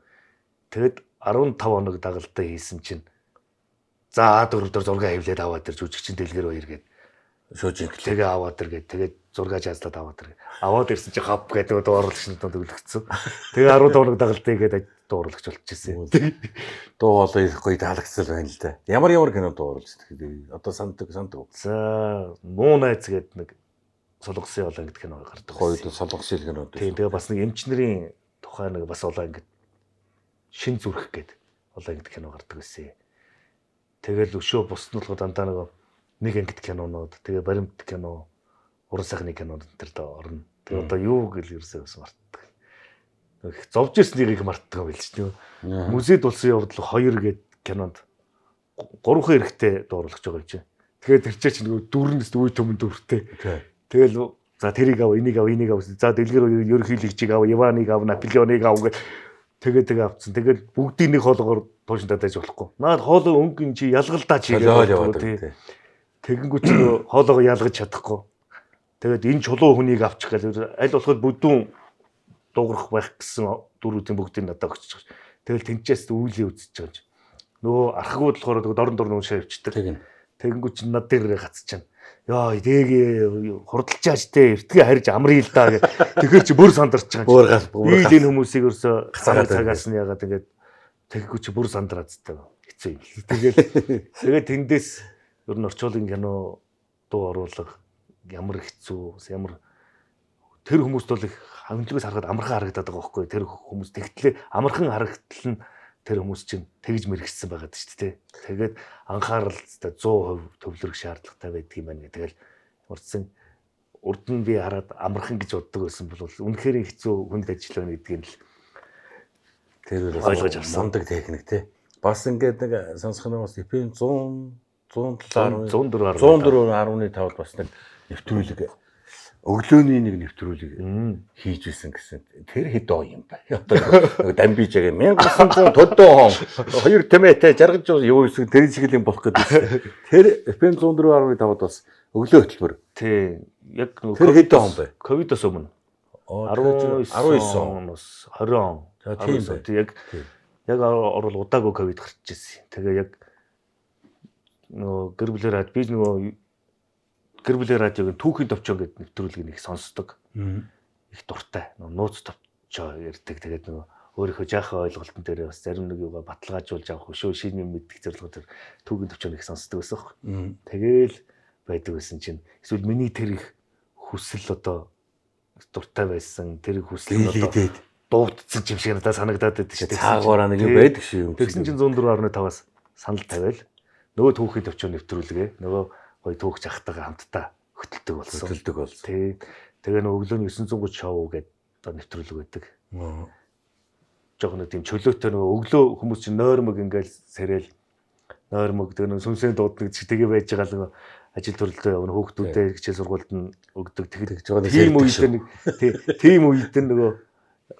Тэгээд 15 хоног дагалдаа хийсэн чинь за А4 дээр зураг хавлаад аваад ир жүжигчин дэлгэр баяр гээд Шүүж инглээ. тэгээ аваад ир гээд тэгээд зураг жазлаад аваад ир. Аваад ирсэн чинь хав гэдэг дуу оруулагч надад өлгцсөн. Тэгээ 15 хоног дагалдаа хийгээд дуу оруулагч болчихсон. Дуу хоолой их гоё таалагдсан байна л да. Ямар ямар кино дуу оруулж ирдэг. Одоо санддаг санддаг. За муу найз гээд нэг солонгосын олон гэдэг кино гардаг. Тухайн үед солонгосын кинод Тийм тэгээ бас нэг эмчнэрийн тухай нэг бас олон ангид шин зүрх гээд олон ангид кино гардаг байсан. Тэгэл өшөө бус нь болохоор дандаа нэг нэг ангид кинонууд тэгээ баримт кино уран сайхны кинонууд энэ төр дэ орно. Тэгээ одоо юу гэл ерөөсөө бас мартдаг. Нэг их зовж ирснийг их мартдаг юм байл ч тийм. Музейд болсон явдал 2 гээд кинонд гурван эрэгтэй дууруулах байгаа юм чинь. Тэгээд тэр чинь нөгөө дүүрнэс үе төмөн дүртэй. Тий. Тэгэл за тэрийг ав, энийг ав, энийг ав. За дэлгэр ерөнхийлөгчийг ав, Иваныг ав, Наполеоныг ав гэх тэгээ тэгээ авцсан. Тэгэл бүгдийг нэг хоолоогоор туушин дадаж болохгүй. Наад хоолой өнгөн чи ялгалдаа чи Солиол яваад тий. тий. Тэгэнгүүт чи нөгөө хоолоогоо ялгаж чадахгүй. Тэгээд энэ чулуу хүнийг авчих гэл аль болохоор бүдүүн дуугарах байх гэсэн дөрүүдийн бүгдийг надад өгч байгаа. Тэгэл тэнцээс үүлээ үзэж байгаа юм чи. Нөгөө архагууд болохоор нөгөө дорн дорн уншаа явчихдаг. Тэгнь. Тэгэнгүүт чинь над дээр гацчихна. Яа, тэгээ хурдалчаач те, эртгээ харж амрыг л даа гэх. Тэгэхээр чи бүр сандарч байгаа юм. Өөр гал Би л энэ хүмүүсийг өрсө Гацаагаад цагаас нь яагаад ингээд тэгэхгүй чи бүр сандраад зтэй. Хэцүү юм. Тэгэл тэгээд тэндээс ер нь орчуулгын кино дуу оруулах ямар хэцүү, ямар тэр хүмүүст бол их хангилгээс харахад амархан харагдаад байгаа байхгүй юу? Тэр хүмүүс тэгтлээ амархан харагдтал нь тэр хүмүүс чинь тэгж мэрэгсэн байгаад шүү дээ. Тэгээд анхаарал зүйтэй 100% төвлөрөх шаардлагатай байдаг юм байна. Тэгэл урдсан урд нь би хараад амархан гэж боддог байсан бол үнэхээр хэцүү хүнд ажил байна гэдгийг л Тэр бол Ойлгож авсан. мундаг техник тий. Бас ингээд нэг сонсох нь бас FM 100 107 104.5 104.5 бас нэг нэвтрүүлэг өглөөний нэг нэвтрүүлэг хийж исэн гэсэн. Тэр хэд он юм бэ? Одоо нэг дамбиж байгаа 1900 төдөө он хоёр тэмээтэй жаргаж юу гэсэн тэр шиг л юм болох гэдэг. Тэр FM 104.5-д бас өглөө хөтөлбөр. Тий. Яг нөгөө Тэр хэдэн он бэ? Ковидос өмнө. 19 19 он. оноос 20 он. За, тийм 19 бай. Тий, яг Тийм. яг орол удаагүй ковид гарч ирсэн. Тэгээ яг нөгөө гэр бүлээр хаад би нөгөө гэр бүлийн радиогийн түүхийн товчон гэдэг нэвтрүүлгийг нэг сонсдог. Их дуртай. Нөгөө нууц товчоо ярьдаг. Тэгээд нөгөө өөрийнхөө жаахан ойлголтон дээр бас зарим нэг юугаа баталгаажуулж авах өшөө шинэ юм мэддэг зорилгоор тэр түүхийн товчоог их сонсдог байсан хөө. Тэгээл байдаг байсан чинь эсвэл миний тэр их хүсэл одоо дуртай байсан тэр их хүсэл нь одоо Дийлэгдээд дуутсан юм шиг надад санагдаад байдаг шүү дээ. цаагаараа нэг юм Тий. байдаг шүү юм. Тэгсэн чинь 104.5-аас санал тавиал нөгөө түүхийн төвчөө нэвтрүүлгээ нөгөө гоё түүхч ахтайгаа хамтдаа хөтэлдэг болсон. хөтөлдөг болсон. Тий. Тэгээ нөгөө өглөөний 930 шоу гэдэг одоо нэвтрүүлэг байдаг. Жохон нэг тийм чөлөөтэй нөгөө өглөө хүмүүс чинь нойрмог ингээл сэрэл нойрмог тэгээ нөгөө сүнсээ дууддаг чи тэгээ байж байгаа л нөгөө ажил төрөлдөө явна хүүхдүүдээ хичээл сургуульд нь өгдөг. Тэгэхэд Тэгж байгаа нэг тийм сэрдэг үед шүү. нэг тий тийм үед нь нөгөө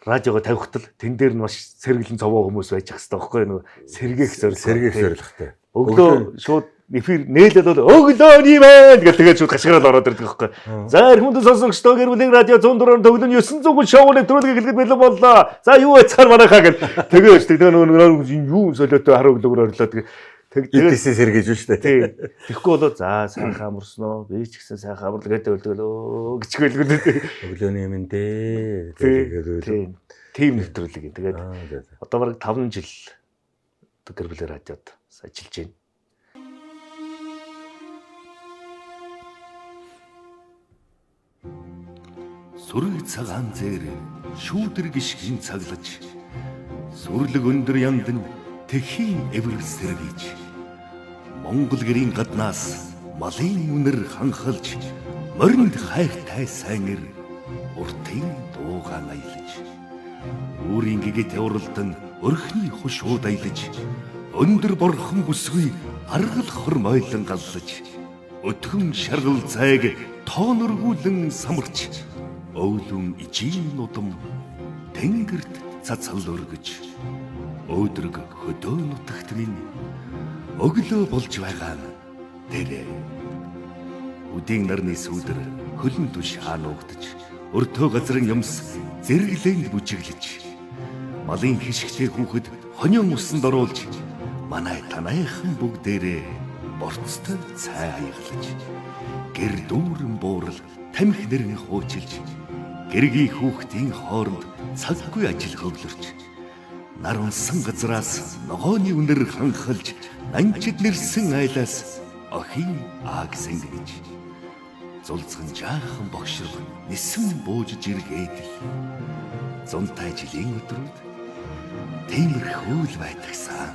радиого тавихтал тэн дээр нь маш сэргэлэн цовоо хүмүүс байж ах хэвээр байхгүй юу? Нөгөө сэргээх зорилго. Сэргээх Тий. зорилготой. Өглөө шууд эфир нээлэл бол өглөөний мэн гэл тэгээд шууд гашгирал ороод ирдэг байхгүй. За эрхэм хүндэт сонсогчдоо гэр бүлийн радио 104 төгөлн 900 шоу нэвтрүүлгийг хэлэхэд бэлэн боллоо. За юу яцгаар манайхаа гэл тэгээ өчтөг тэгээ нөгөө нөгөө юу солиотой хар өглөөгөр орлоо тэгээ Тэг Эдээсээ сэргийж шүү дээ. Тий. Тэгэхгүй болоо за сайхан амарсан уу? Би ч гэсэн сайхан амарлаа гэдэг үлдэл өө гिचгэлгүүл. Өглөөний юм дээ. Тий. Тэгээд Тий. Тим нэвтрүүлэг юм. Тэгээд Аа за за. одоо бараг 5 жил гэр бүлийн радиод ажиллаж байна. Сүрэг цагаан зээр шүүдэр гიშгэн цаглаж сүрлэг өндөр яндан тэхийн эвэр сэргийж Монгол гэрийн гаднаас малын үнэр ханхалж моринд хайртай сайн ир уртын дуугаан аялаж үүрийн гэгэт уралдан өрхний хушууд аялаж өндөр борхон бүсгүй аргал хормойлон галлаж өтгөн шаргал зайг тооноргүүлэн самарч өвлөн ижийн нудам тэнгэрт цацал өргөж өөдрөг хөдөө нутагт минь өглөө болж байгаа нь дэрэ. Үдийн нарны сүүдэр хөлн түш хаануугдаж өртөө газрын юмс зэрэглээнд бүжиглэж малын хишгтэй хүүхэд хонион усанд оруулж манай танайхан бүгдээрээ борцтой цай аяглаж гэр дүүрэн буурал тамхи нэрэн хуучилж гэргийн хүүхдийн хооронд цаггүй ажил хөвлөрч нар унсан газраас ногооны үнэр ханхалж нанчид нэрсэн айлаас охин ааг сэнгэж зулцхан жаахан богшрог нисэн бууж жиргээд л зунтай жилийн өдрүүд тиймэрхүү л байдагсан.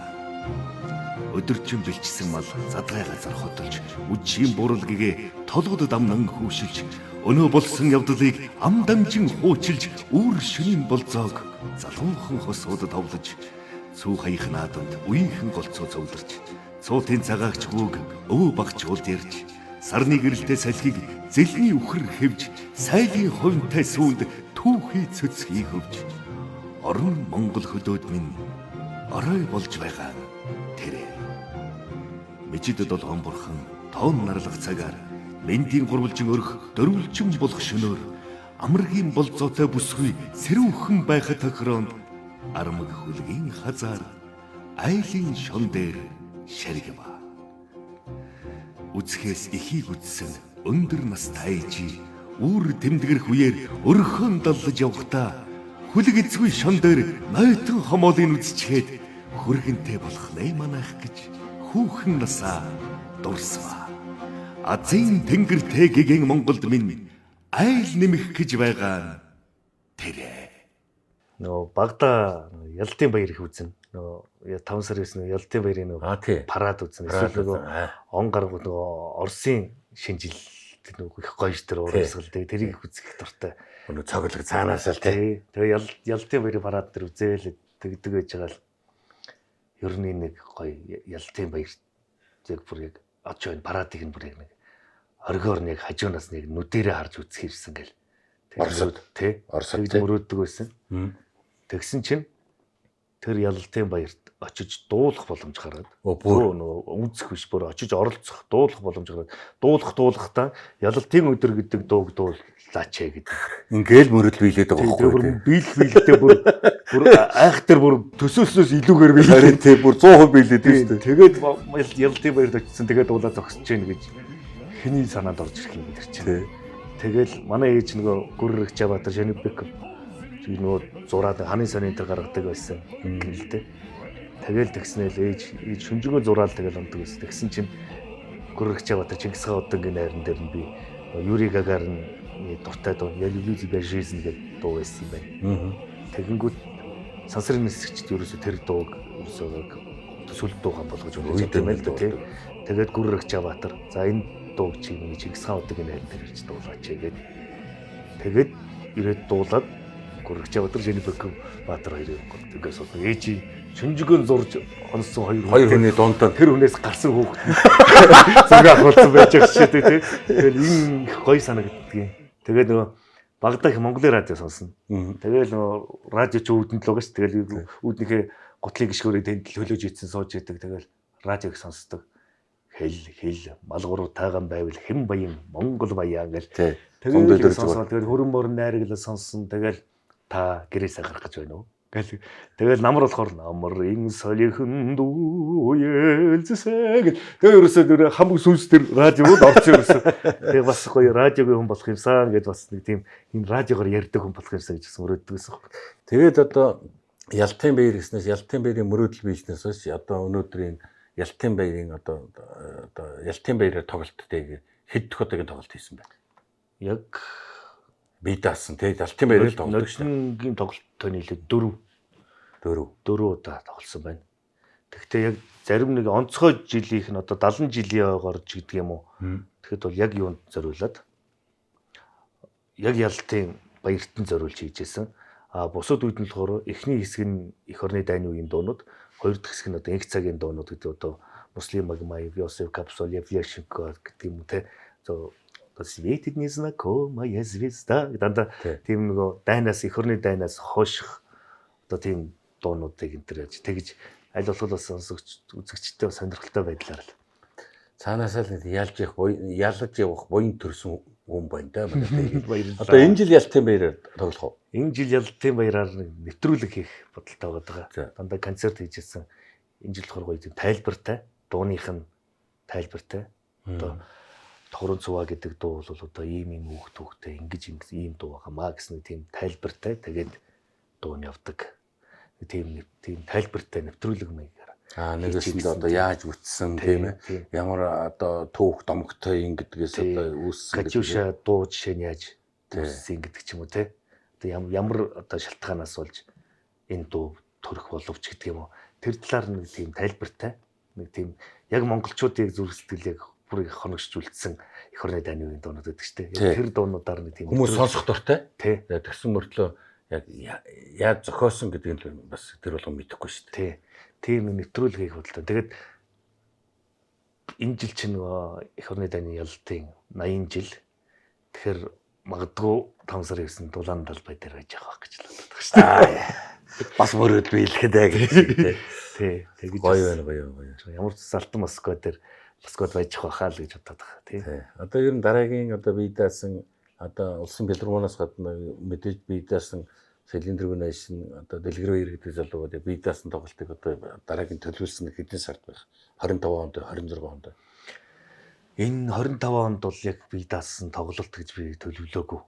Өдөржин бэлчсэн мал задгай газар хотолж үжийн бурал гэгээ толгод дамнан хүүшилж өнөө болсон явдлыг ам дамжин хуучилж үүр шөнийн болзоог залуухан хосууд товлож цүү хаях наадамд үеийнхэн голцоо цовлорч цуутын цагаагч хүүг өвөө багч уулд ярьж сарны гэрэлтэй салхийг зэлний үхэр хэвж сайлын хувинтай сүүнд түүхий цөцхий хөвж орон Монгол хөдөөд минь орой болж байгаа нь тэрэ. Мижидэд долгон бурхан тоон нарлах цагаар мэндийн гурвалжин өрх дөрвөлжин болох шөнөөр амаргийн болзоотой бүсгүй сэрүүхэн байхад тохироонд армаг хүлгийн хазаар айлын шон дээр шаргива. Үзэхээс ихийг үтсэн өндөр настай ээжи үүр тэмдгэрх үеэр өрхөн даллаж явхдаа хүлэг эзгүй шон дээр нойтон хомоолыг үзчихэд хүргэнтэй болох нэ манайх гэж хүүхэн насаа дурсваа. Азийн тэнгэртэй гэгэн Монголд минь айл нэмэх гэж байгаа нь тэрэ. Нөгөө багада Ялтын баяр их үзнэ. Нөгөө 5 сар 9 Ялтын баярын нөгөө Аа тий. парад үзнэ. Парад Эсвэл нөгөө үзэн, аа. он гаргууд нөгөө Оросын шинэ жил тэр нөгөө их гоё ш тэр урамсгал тэгээ тэрийг их үзэх их дуртай. Өнөө цоглог цаанаас л тий. Тий. Тэгээ Ялтын баярын парад тэр үзээл тэгдэг байж байгаа л ер нь нэг гоё Ялтын баяр яг бүр яг очоо энэ парадыг нь бүр яг нэг оргиор нэг хажуунаас нэг нүдэрээ харж үзэх ирсэн гэл. Тэгээд Оросод. Тий. Оросод, Тэгж тий. мөрөөддөг байсан. Мм. Тэгсэн чинь тэр Ялалтын баярт очиж дуулах боломж гараад Оо бүр. бүр нөгөө үзэх биш бүр очиж оролцох дуулах боломж гараад дуулах дуулахдаа Ялалтын өдөр гэдэг дууг дууллаач ээ гэдэг. Ингээл мөрөдл биелээд байгаа Тэр бүр байхгүй тий. биел биелдээ бүр бүр айх тэр бүр төсөөлснөөс илүүгээр биел. Харин тий бүр 100% биелээд байна шүү дээ. Тэгээд Ялалтын баярт очсон тэгээд дуулаад зогсож гин гэж хэний санаанд орж ирэх юм тэр чинь. Тий. Тэгэл манай ээж нөгөө Гүррэгч Баатар Шанибеков нөгөө зураад ханы сонин тэр гаргадаг байсан гэнэлтэй. Тэгэл тэгснээл ээж ээж шүнжэнгөө зураал тэгэл ондог байсан. Тэгсэн чинь Гүррэгч Баатар Чингис хаан удангийн найран дээр нь би нөгөө Юрий Гагарины дуртай дуу Я люблю тебя жизнь гэдэг дуу байсан юм байна. Аа. Тэгэнгүүт сансрын нисгчд ерөөсө тэр дууг ерөөсөө сүлд дуугаа болгож Үе өгч юм байл л да тий. дуулдаг. Тэгээд Гүррэгч Баатар за энэ дууг чи миний Чингис хаан удангийн найран дээр ирж дуулаач гээд тэгээд ирээд дуулаад Гүррэгч Баатар Женибеков Баатар хоёрын ингээд суусан. Ээжи шүнжгэн зурж онсон хоёр Хоёр хүний дунд нь тэр хүнээс гарсан хүүхэд зураг авахулсан байж байгаа шээ тий. Тэгэл энэ их гоё санагддгийн. Тэгээд нөгөө багада их Монголын радио сонсно. Тэгэл нөгөө радио чи үүдэнд л байгаа ш. Тэгэл үүднийхээ гутлын гიშгүүрийг тэнд л хөлөөж ицсэн сууж идэг. Тэгэл радиог сонсдог. Хэл хэл малгуур тайган байвал хэн баян Монгол баян гэл. тий. Зунд Тэгэл өдөр сонсоод тэгэл хөрөн мөрөн найраглал сонссон. Тэгэл та гэрээсээ гарах гэж байна уу? Гэл тэгэл намар болохоор намрын солихон дүүелзсэ гэл тэгээ ерөөсөө нэр хамаг сүнс төр радиод орсон ерөөсөө. Тэгээ бас гоё радиогийн хүн болох юмсан гэж бас нэг тийм энэ радиогоор ярьдаг хүн болох юмсан гэж бас мөрөөддөг гэсэн юм. Тэгээд одоо Ялтын баяр гэснээс Ялтын баярын мөрөөдөл бизнес хойш одоо өнөөдрийн Ялтын баярын одоо Ялтын баяраар тоглолттой хэд дэх удаагийн тоглолт хийсэн бэ? Яг бие даасан тий Ялтын баяраар тоглолт шүү дээ. Ноднингийн тоглолттой нийлээд 4 4 удаа тоглосон байна. Тэгэхдээ яг зарим нэг онцгой жилийнх нь одоо 70 жилийн ойгоор ч гэдэг юм уу. Тэгэхэд бол яг юунд зориулаад яг Ялтын баяртан зориулж хийжсэн. А бусад үед нь болохоор эхний хэсэг нь эх орны дайны үеийн дуунууд, хоёр дахь хэсэг нь одоо инх цагийн дуунууд гэдэг одоо Муслим Магмаев, Йосеф Капсолев, Яшенко гэдэг юм уу те. Одоо светит незнакомая звезда дандаа тийм нөгөө дайнаас эх орны дайнаас хойших одоо тийм дуунуудыг энэ төр яаж тэгж аль болох бас сонсогч үзэгчтэй сонирхолтой байдлаар л цаанаасаа л ялж явах ялж явах буян төрсөн хүн байна да манай. Баярлалаа. Одоо энэ жил Ялтын баяраар тоглох уу? Энэ жил Ялтын баяраар нэг нэвтрүүлэг хийх бодолтой байгаа. Дандаа концерт хийжсэн. Энэ жил болохоор гоё тийм тайлбартай, дууных нь тайлбартай. Одоо Торон цуваа гэдэг дуу бол одоо ийм ийм үг түүхтэй ингэж ингэж ийм дуу байгаа маа гэсэн нэг тийм тайлбартай тэгээд дуу нь явдаг. Тийм тийм тайлбартай нэвтрүүлэг маягаар. Аа нэгэсэнд одоо яаж бүтсэн тийм ээ. Ямар одоо түүх домогтой юм гэдгээс одоо үүссэн. Катюша дуу жишээ нь яаж үүссэн гэдэг ч юм уу те. Одоо ямар одоо шалтгаанаас болж энэ дуу төрөх боловч гэдэг юм уу. Тэр талаар нэг тийм тайлбартай нэг тийм яг монголчуудыг зүрх сэтгэлийг бүр их хоногшж үлдсэн эх орны дайны үеийн дуунууд гэдэг чинь те. Тэр дуунуудаар нэг тийм хүмүүс сонсох дуртай. Тэгсэн мөртлөө яг яаж зохиосон гэдгийг л бас тэр болгон мэдэхгүй шүү дээ. Тий. Тийм нэвтрүүлэг хийх бодолтой. Тэгээд энэ жил чинь нөгөө эх орны дайны ялалтын 80 жил. Тэгэхээр магадгүй 5 сарын 9-нд дулаан талбай дээр байж явах гэж л боддог шүү дээ. Бас мөрөөд биелэхэд аа гэж тий. Тий. Тэгэж гоё байна, гоё гоё. Ямар ч Алтан Москва дээр Москвад байж явах хаа л гэж бодоод байгаа тий. Одоо ер нь дараагийн одоо бие даасан одоо улсын филармониас гадна мэдээж бие даасан Цилиндргүнэшн одоо Дэлгэр баяр гэдэг залуу бие даасан тоглолтыг одоо дараагийн төлөвлөсөн хэдэн сард байх? 25 онд, 26 онд. Энэ 25 онд бол яг бие даасан тоглолт гэж би төлөвлөөгүй.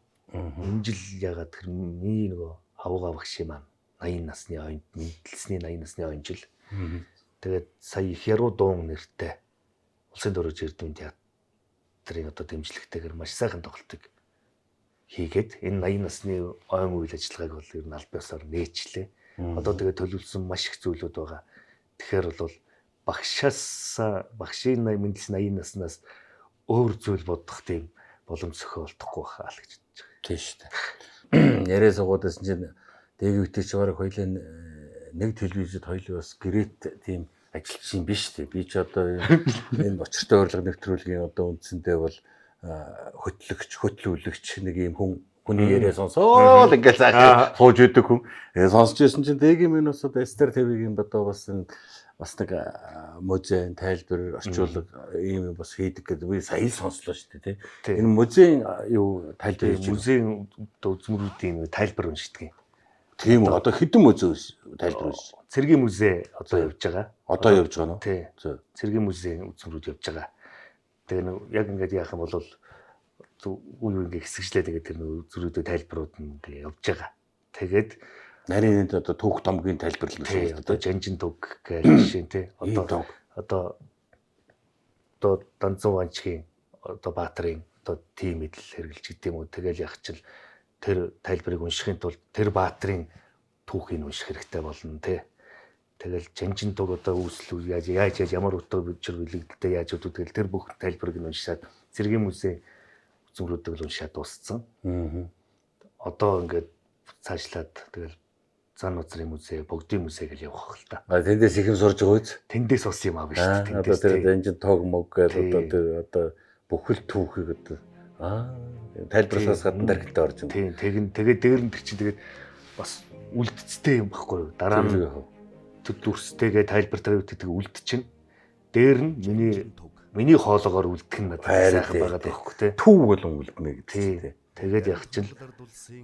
Энэ жил ягаад тэр миний нөгөө авууга багш маань 80 насны оёнд мэдлсний 80 насны оён жил. Тэгээд сая их яруу дуун нэртэй Улсын дөрөж Эрдэмт театрын одоо дэмжлэгтэйгээр маш сайхан тоглолтыг хийгээд энэ 80 насны ойн үйл ажиллагааг бол ер нь аль биесээр нээчлээ. Одоо тэгээд төлөвлөсөн маш их зүйлүүд байгаа. Тэгэхээр бол багшаас багшийн мэдлсэн 80 наснаас өөр зүйл бодох тийм боломж зохиолдохгүй байхаа л гэж бодож байгаа. Тийм шүү дээ. Яриа суугаад байсан чинь ДГВТ чи бараг хоёлын нэг телевизэд хоёул бас гэрээт тийм ажилч юм биш үү? Би ч одоо энэ учиртай урилга нэвтрүүлгийн одоо үндсэндээ бол хөтлөгч, хөтлүүлэгч нэг юм хүний яриа сонсоол ингээл цаашаа сууж өгдөг хүн. Сонсч байсан чинь ДГ минь бас одоо Эстер ТV-гийн одоо бас энэ бас нэг музейн тайлбар орчуулга ийм юм бас хийдэг гэдэг би сая л сонслоо шүү дээ тий. Энэ музейн юу тайлбар хийж музейн одоо үзмэрүүдийн тайлбар уншдаг юм. Тийм үү? Одоо хэдэн музей тайлбар уншиж? Цэргийн музей одоо явж байгаа. Одоо явж байгаа нь? Тий. Цэргийн музейн үзмэрүүд явж байгаа. Тэгээ нэг яг ингээд яах юм бол үе үе ингээд хэсэгчлээд ингээд тэр нэг үзмэрүүдийн тайлбарууд нь ингээд явж байгаа. Тэгээд нарийн энд одоо түүх домгийн тайлбар л гэсэн одоо жанжин туг гэж жишээ тий. Одоо одоо одоо Данзан ванчгийн одоо Баатарын одоо тим идэл хэрэгжилж гэдэг юм уу. Тэгэл яг чил тэр тайлбарыг уншихын тулд тэр Баатарын түүхийг унших хэрэгтэй болно тий. Тэгэл жанжин туг одоо үүсэл яаж яаж яаж ямар утга учир бэлэгдэлтэй яаж удаа тэгэл тэр бүх тайлбарыг нь уншаад цэргийн музей үзмэрүүдийг л уншаад дууссан. Одоо ингээд цаашлаад тэгэл зан нуцрын музей, богдын музей гэж явах хэл та. А тэндээс их юм сурж байгаа үз? Тэндээс бас юм аав шүү дээ. Одоо тэр жанжин туг мог гэж одоо тэр одоо бүхэл түүхийг одоо тайлбарлахаас гадна тархилтаа орж байна. Тийм, тэгэн тэгээ дээр нь тэр чинь тэгээд бас үлдцтэй юм баггүй юу? Дараа нь тэр дүрстэйгээ тайлбартаа юу гэдэг үлдчихнэ. Дээр нь миний хоолоогоор үлдэх нь надад сайхан байгаа байхгүй тий. Төв болон үлдэнэ гэдэг тий. Тэгээд яг чинь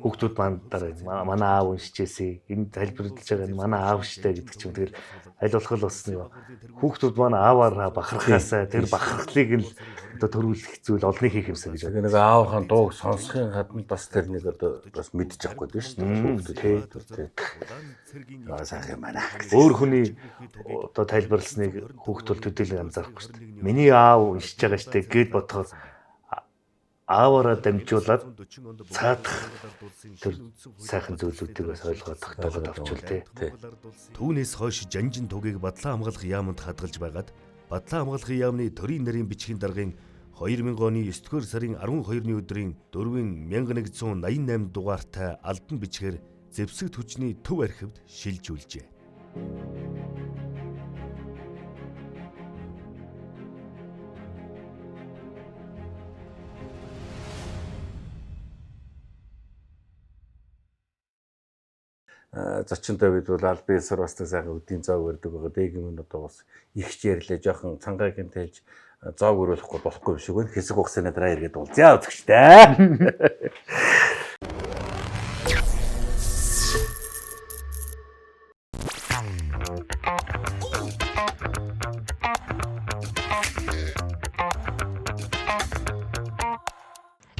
хүүхдүүд маань дараа манай аав уншижээсэй. Энэ тайлбарлаж байгаа нь манай аав штэ гэдэг чинь тэгэл аль болох л бас нэг хүүхдүүд маань ааваараа бахархаасаа тэр бахархлыг нь одоо төрүүлэх зүйл олныг хийх юмсан гэж. Тэгээ нэг аавынхаа дууг сонсохын гадна бас тэр нэг одоо бас мэдчих авахгүй дээ шүү дээ. Хүүхдүүд тий. Аа сайхан юм байна. Өөр хүний одоо тайлбарласныг хүүхд бол төдийлөн анзаарахгүй шүү дээ. Миний аав уншиж байгаа штэ гэд бодохоор ааваараа дамжуулаад цаадах тэр сайхан зүйлүүдийг бас ойлгоод тогтоогод авчвал тий. Түүнээс хойш Жанжин тугийг Бадлан хамгаалах яаманд хадгалж байгаад Бадлан хамгаалах яамны төрийн нарийн бичгийн даргын 2000 оны 9-р сарын 12-ны өдрийн 4188 дугаартай албан бичгээр зэвсэг түвшний төв архивд шилжүүлжээ. Зочинтой бид бол аль биесээр бас сайхан өдийн зоог өрдөг байгаа. Дээг юм одоо бас ихч ярьлаа жоохон цангайг нь тайлж зоог өрөөлөхгүй болохгүй юм шиг байна. Хэсэг хугацааны дараа эргээд уулзъя үзэгчтэй.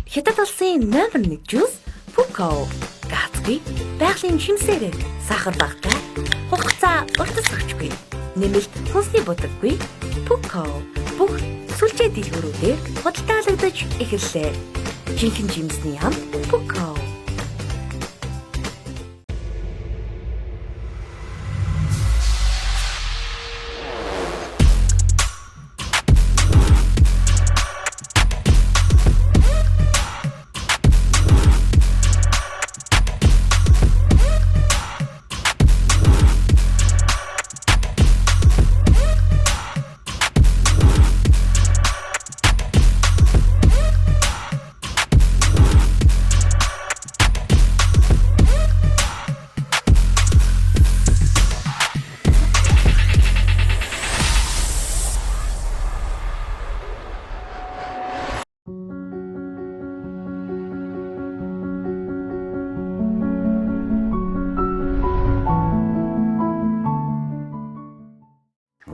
Хятад улсын номер 1 жуус Пүко. Гацгүй байгалийн химсээрээ сахар багатай, хугацаа уртасгахчгүй, нэмэлт хүнсний будаггүй. Пүко бүх сүлжээ дэлгүүрүүдээр худалдаалагдаж эхэллээ. Жинхэнэ жимсний ам Пүко.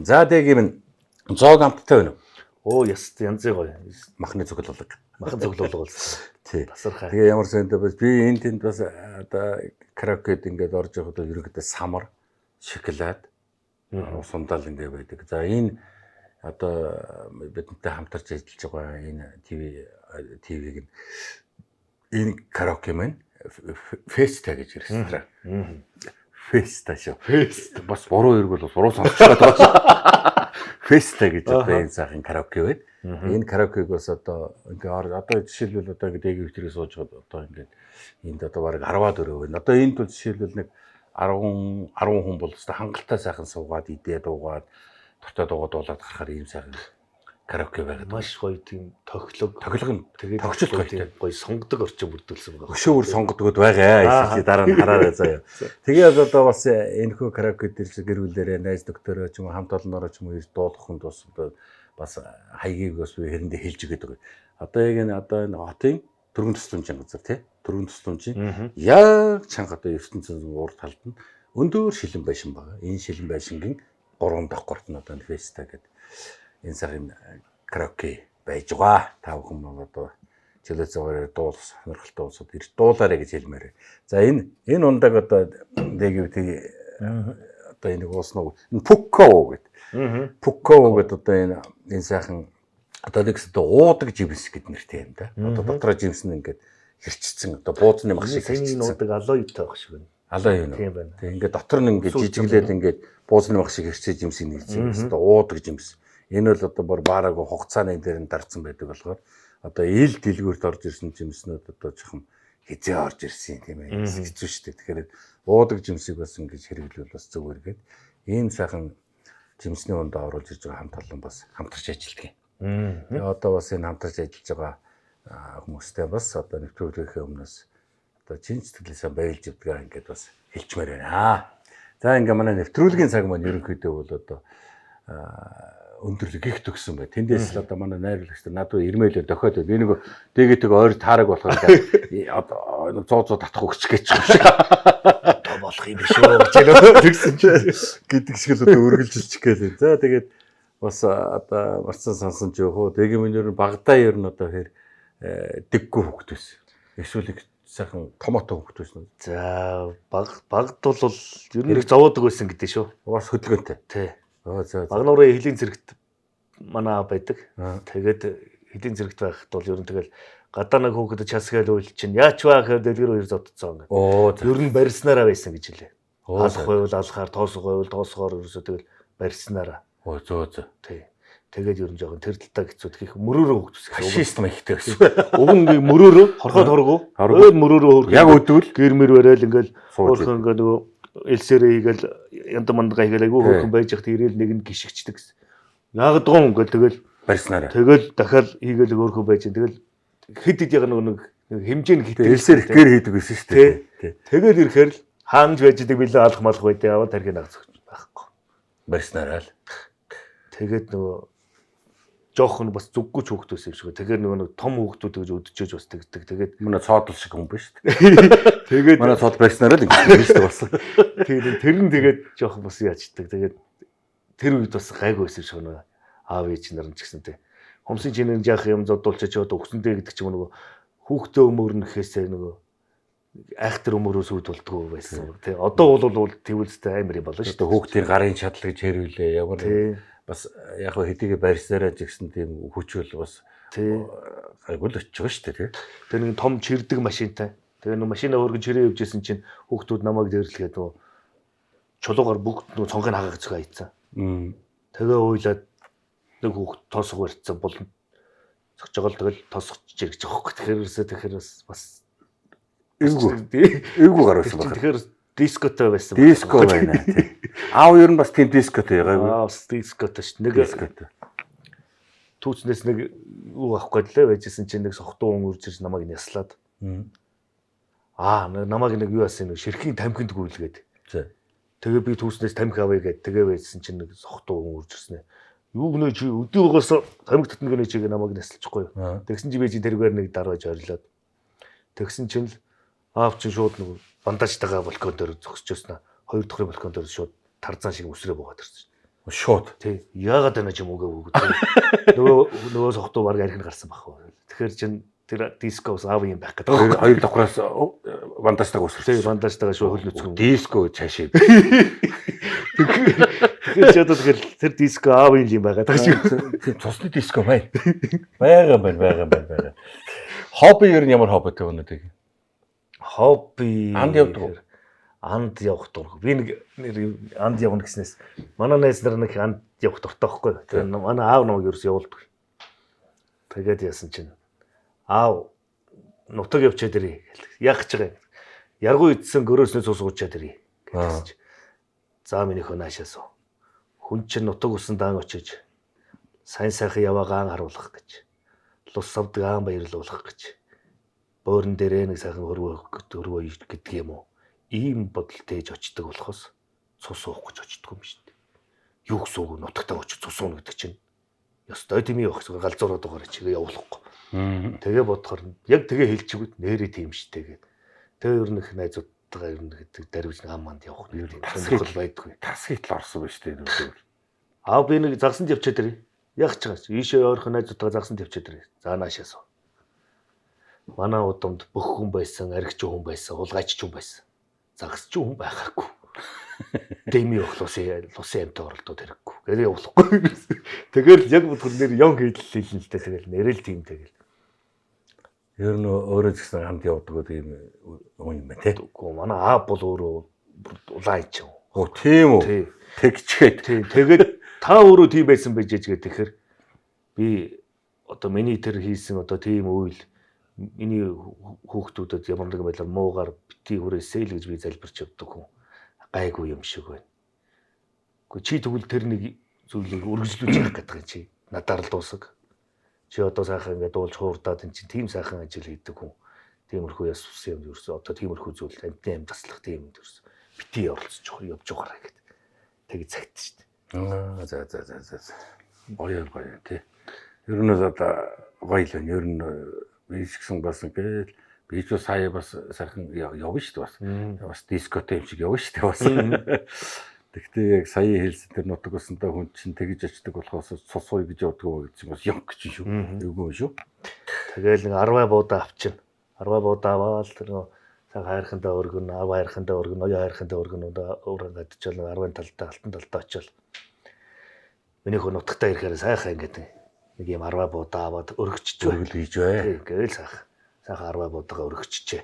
За дээг юм зоог амттай байна уу? Оо яст янзын гоё. Махны цуглуулга. Махан цуглуулга болсон. Тий. Тасархай. Тэгээ ямар сэнтэй бас би энэ тэнд бас одоо караокед ингээд орж явахад ерөнхийдөө самар, шоколад, сундаал ингээд байдаг. За энэ одоо бидэнтэй хамтарч ажиллаж байгаа энэ ТV-г нь энэ караоке маань Феста гэж ресторан. Феста шүү. Фест. Бас буруу хэрэг бол буруу сонсч байгаа шүү. Феста гэж одоо энэ сайхан караоке байна. Энэ караокег бас одоо ингээ одоо жишээлбэл одоо ингээ дэгийн өвтрийг сууж байгаад одоо ингээ энд одоо бараг 10-аад өрөө байна. Одоо энд бол жишээлбэл нэг 10 10 хүн бол өстой хангалттай сайхан суугаад идээ дуугаад дуртай дуугаад дуулаад гарахаар ийм сайхан караоке байгаад Маш гоё тийм тохилог. Тохилог нь Тэгээд тогтчл гоё гоё тийм гоё сонгодог орчин бүрдүүлсэн байгаа. Өшөөр сонгодгод байгаа. Эсвэл дараа нь хараарай заяа. Тэгээд одоо бас энэхүү караоке дээр гэр бүлээрээ найз нөхдөөрөө ч юм уу хамт олноороо ч юм уу ирж дуулах хүнд бас одоо бас хаягийг бас би хэрэндээ хэлж өгöd байгаа. Одоо яг энэ одоо энэ хотын түргэн тусламжийн газар тий түргэн тусламжийн яг чанга одоо ертөнцийн урд талд нь өндөр шилэн байшин байгаа. Энэ шилэн байшингийн 3 давхарт нь одоо феста гэдэг энэ сарын караоке байж байгаа. Та бүхэн маань одоо чөлөө цагаараа дуулах сонирхолтой улсууд ирж дуулаарэ гэж хэлмээр. За энэ энэ ундаг одоо дэгэвтийг одоо энийг ууснаа энэ Пукко гэдэг. Пукко гэдэг одоо энэ энэ сайхан одоо нэг зүйл уудаг жимс гэд нэртэй юм да. Одоо дотроо жимс нь ингээд хэрчсэн одоо бууцны мах шиг Саяны хэрчсэн. нуудаг алоётой байх шиг байна. Алаа юм уу? Тийм байна. Тэг ингээд дотор нь ингээд Сүүл жижиглээд ингээд бууцны мах шиг хэрчээ жимсийг нэгдсэн. Одоо уудаг жимс. Энэ бол одоо бүр баараагүй хугацааны дээр нь дарцсан байдаг болохоор одоо ил дэлгүүрт орж ирсэн жимснүүд одоо жоохон хизээ орж ирсэн тийм ээ. Хэцүү шүү дээ. Тэгэхээр уудаг жимсийг бас ингэж хэрэглүүл бас зүгээр гээд ийм сайхан жимсний ундаа оруулж ирж байгаа хамт олон бас хамтарч ажилладаг юм. Тэгээ одоо бас энэ хамтарч ажиллаж байгаа хүмүүстэй бас одоо нэвтрүүлгийнхээ өмнөөс одоо чин сэтгэлээсээ баярлж явдгаа ингээд бас хэлчмээр байна. За ингээ манай нэвтрүүлгийн цаг маань ерөнхийдөө бол одоо өндөрлөг гих төгсөн бай. Тэндээс л одоо манай найруулагч нар надад ирмэлээр дохиод байв. Би нөгөө дэгэтэйг ойр таараг болохоор ингээд одоо 100 100 татах өгч гэж юм шиг Одоо болох юм биш үү гэж нөө тэгсэн чинь. гэдэг шиг л одоо үргэлжилчих гээл. За тэгээд бас одоо марцсан сансан ч яах вэ? Тэгээ минь ер нь багадаа ер нь одоо хэр дэггүй хөвгт байсан. Эсвэл их сайхан томото хөвгт байсан. За баг багд бол ер нь их зовоодог байсан гэдэг шүү. Бас хөдөлгөөнтэй. Тий. Оо за за. Багнуурын хөлийн зэрэгт манай аав байдаг. Аа. Тэгээд хөлийн зэрэгт байхад бол ер нь тэгэл гадаа нэг хүүхэд часгаал үйл чинь яач вэ гэхээр дэлгэр хоёр зодцсон ингээд. Оо за. Ер нь барьснараа байсан гэж хэлээ. Оо Алах за. байвал алахаар, тоосох байвал тоосохоор ерөөсөө тэгэл барьснараа. Оо зөө зөө. Тий. Тэгээд ер нь жоохон тэр талтаа хэцүү их мөрөөрөө хөгжсөн. Фашист маягтай байсан. Уг нь ингээ мөрөөрөө хорхоод хоргоо. Хоргоо. Өөр мөрөөрөө хөрх. Яг өдвөл гэр мэр барайл ингээл сууж хөөрхөн ингээ нөгөө элсэрээ хийгээл янда мандгаа хийгээл айгүй Тий. хөөрхөн байж хат ирээл нэг нь гიშгчдэг гэсэн. Яагаад гоо ингээл тэгэл барьснараа. тэгэл дахиад хийгээл хөөрхөн байж тэгэл хэд хэд яг нөгөө нэг нэг хэмжээ нь хитэг. Тэгээ элсээр их гэр хийдэг байсан шүү дээ. Тий. Тэгэл ирэхээр л хаанж байж идэг билээ алах малах байдیں۔ Аваад тархийг нагц байхгүй. Барьснараа л. Тэгээд нөгөө жоохон бас зүггүй ч хүүхдээс юм шиг. Тэгэхээр нөгөө нэг том хүүхдүүд гэж өдөжөөж бас тэгдэг. Тэгээд Манай цоодол шиг хүн биш шүү дээ. тэгээд Манай цоод барьснараа л ингэж шүү дээ бас. тэгээд тэр нь тэгээд жоохон бас яачдаг. Тэгээд тэр үед бас гайгүй байсан юм шиг нөгөө аав ээж нар нь ч гэсэн тэ. Хумсын чинэн яах юм зодуулчих ч одоо өгсөндөө гэдэг ч юм уу нөгөө хүүхдээ өмөрнө гэхээсээ нөгөө айхтар өмөрөөс үүд болдгоо байсан. Тэ одоо бол тэгвэл амар юм болно шүү Одоо хүүхдийн гарын чадал гэж хэрүүлээ. Ямар дээ. бас яг хөө хэдийгээр барьснараа ч гэсэн тийм хүчвэл бас Тэ. гайгүй л очиж байгаа шүү дээ тий. Тэр нэг том чирдэг машинтай. Тэгээ нэг машина өөргөн чирээ явжсэн чинь хүүхдүүд намайг дээрлэхэд нөгөө чулуугаар бүгд нөгөө цонхыг хагаах зөхөө айцсан. Тэгээ уйлаад нэг хүүхд тоосго барьцсан бол зөгч байгаа л тэгэл тоосгож ирж байгаа хөөх. Тэгэхээр ерөөсөө тэгэхээр бас бас Эвгүй. Тий. Эвгүй гар Тэр байсан чинь байна. тэгэхээр дискотой байсан. Диско байна тий. Аав ер нь бас тийм дискотой гайгүй. Аа бас дискотой шүү. Нэг Дискотой. түүцнээс нэг юу авах гээд лээ байжсэн чинь нэг сохтуу хүн үрж ирж намайг няслаад аа намайг нэг юу яасан нэг ширхийн тамхинд гүйлгээд. За. Тэгээ би түүснээс тамхи авъя гэд тэгээ байжсэн чинь нэг сохтуу хүн үрж ирсэн. Юу гэнэ чи өдөөгөөс тамхи татна гэнэ чигээ намайг нясалчихгүй юу. Тэгсэн чи би чи тэргээр нэг дарааж орилоод. Тэгсэн чинь л аав чинь шууд нэг бандажтайгаа балкон дээр зогсож байсан. Хоёр дахь балкон дээр шууд тарзан шиг үсрээ буугаад ирсэн. Шууд. Тий. Яагаад байна чи мөгөө өгдөг. Нөгөө нөгөө сохтуу баг архин гарсан байх уу. Тэгэхээр чин тэр диско бас аав юм байх гэдэг. Хоёр хоёр давхраас бандажтайгаа Тий, үсэрсэн. бандажтайгаа шууд хөл нүцгэн. Диско цаашаа. Тэгэхээр чи одоо тэгэхээр тэр диско аав юм юм байгаа даа шиг. Тийм цусны диско байна. Байгаа байна, байгаа байна, байгаа. Хобби ер нь ямар хоббитой өнөдөг? Хобби. Анд явдаг уу? Анд явах дург. Би нэг нэр анд явна гэснээс манай найз нар нэг анд явах дуртай байхгүй. Тэгээ манай аав намайг ерөөс явуулдаг. Тэгээд яасан чинь аав нутаг явчаад ирээ гэл. Яах гэж байгаа юм? Яргуу идсэн гөрөөснөө цус уучаад ирээ гэдэгсэн чинь. За минийхөө наашаа суу. Хүн чинь нутаг усан даан очиж сайн сайхан яваагаан харуулах гэж. Лус савдгаан баярлуулах гэж. Буурн дээрээ нэг сайхан хөрвөө хөрвөө гэдэг юм уу? Ийм бодол тээж очдөг болохоос цус уух гэж очдөг юм шүү дээ. Юу гэсэн үг вэ? Нутагтаа очиж цус ууна гэдэг чинь. Ёстой тийм явах гэсэн галзуураад байгаа чигээ явуулахгүй. Тэгээ бодохоор яг тэгээ хэлчихвэл нэрээ тийм штэ гээд. Тэгээ ер нь их найзуудтайгаа ер нь гэдэг дарвиж нэг ам манд явах нэг тийм сонирхол байдгүй. Тасгийт л орсон байж тээ нүдээр. Аа би нэг загсанд явчаад ирээ. Яг ч байгаа. Ийшээ ойрхон найзуудтайгаа загсанд явчаад ирээ. За наашаа суу. Манай удамд бүх хүн байсан, аригч хүн байсан, хулгайч хүн байсан. Загсч хүн байгаагүй. Дэми явах лусын лусын амт оролдоод хэрэггүй. Гэрээ явуулахгүй. Тэгэл яг бодоход нэр ён хийдэл хэлнэ л дээ. Тэгэл нэрэл тийм тэгэл. Ер нь өөрөө ч гэсэн хамт явдаг тийм хүн юм байна те. Үгүй манай аав бол өөрөө бүр улаан ч юм. Оо тийм үү. Тий. Тэгчгээд. Тий. Тэгээд та өөрөө тийм байсан байж ээж гэдэг тэгэхээр би одоо миний тэр хийсэн одоо тийм үйл миний хүүхдүүдэд ямар нэгэн байдлаар муугар бити хүрээсэй л гэж би залбирч явдаг хүн гайгүй юм шиг байна. Гэхдээ чи тэгвэл тэр нэг зүйлийг үргэлжлүүлж явах гэдэг юм чи надаар л дуусаг. Чи одоо сайхан ингээд дуулж хуурдаад эн чинь тийм сайхан ажил хийдэг хүн. Тиймэрхүү яс ус юм ерөөсөө одоо тиймэрхүү зүйл амьтны амьд таслах тийм юм ерөөсөө бити оролцож явж байгаарай гэд. Тэг цагт шүү дээ. Аа за за за за. Гоё гоё тий. Ер нь бол одоо гоё л байна. Ер нь би ч гэсэн бас ингээл би ч сая бас сайхан явна шүү дээ бас. Бас дискотой юм шиг явна шүү дээ бас. Тэгтээ яг сая хэлсэн тэр нутаг усандаа хүн чинь тэгж очдөг болохоос цус ууя гэж явдаг уу гэж бас ёнк гэж шүү. Эвгүй юм шүү. Тэгэл нэг 10 буудаа авчина. 10 буудаа аваад тэр нөгөө цаг хайрхандаа өргөн, ав хайрхандаа өргөн, ноёо хайрхандаа өргөн, уран гадчвал нэг 10-ын талдаа, алтан талдаа очивол миний хөө нутагтаа ирэхээр сайхан ингээд нэг юм 10 буудаа аваад өргөчч бай. Өргөл хийж бай. Тийм, ингээл сайхан. Сайхан 10 буудаага өргөччээ.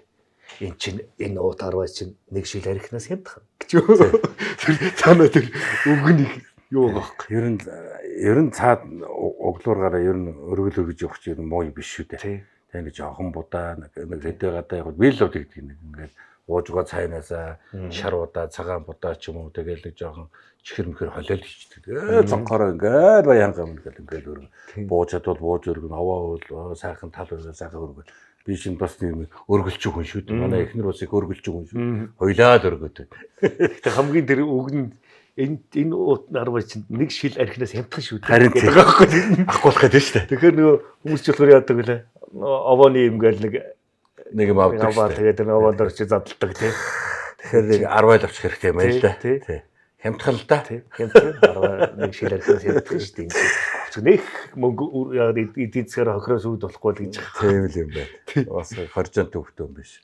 Эн чинь энэ уут 10 чинь нэг шил архинаас хямдхан гэж. Тэр цаанаа тэр өвгөн их юу байгаа байхгүй. Ер нь цаад углуургаараа ер нь өргөл өргөж явах чинь ер нь муу юм биш шүү дээ. Тий. Тэг нэг жоохон будаа нэг нэг хэдэ гадаа яг би л тэгдэг нэг ингээд ууж байгаа цайнаасаа шар будаа цагаан будаа ч юм уу тэгэл нэг жоохон чихэр мэхэр холиол хийчдэг. Цонхороо ингээд баян гам гэл ингээд өргөн. Бууж чадвал бууж өргөн, овоо уул сайхан тал өргөн, сайхан өргөн. Би чинь бас нэг өргөлчих хүн шүү дээ. Манай эхнэр бас их өргөлчих хүн шүү. Хоёлаа л өргөд. Гэтэ хамгийн тэр үг нь энэ уут 10 чинь нэг шил архинаас хямдхан шүү дээ. Харин гэдэг байгаа байхгүй. Ахгүй болох гэдэг шүү дээ. Тэгэхээр нөгөө хүмүүс ч болохоор яадаг вүлээ. Овооны юм гээл нэг Нэг юм авдаг аваа шүү дээ. тэгээд тэр овоон дээр чи задалдаг тий. Тэгэхээр нэг 10 айл авчих хэрэгтэй юм байна л да. Тий, Тий. Хямдхан л да. Тий. Хямдхан 10 нэг шил архинаас хямдхан шүү дээ. Энэ чинь нэх мөнгө яагаад эдийн засгаар хохироос үүд болохгүй л гэж. Тийм л юм байна. Бас хоржоон төвхтөн юм биш.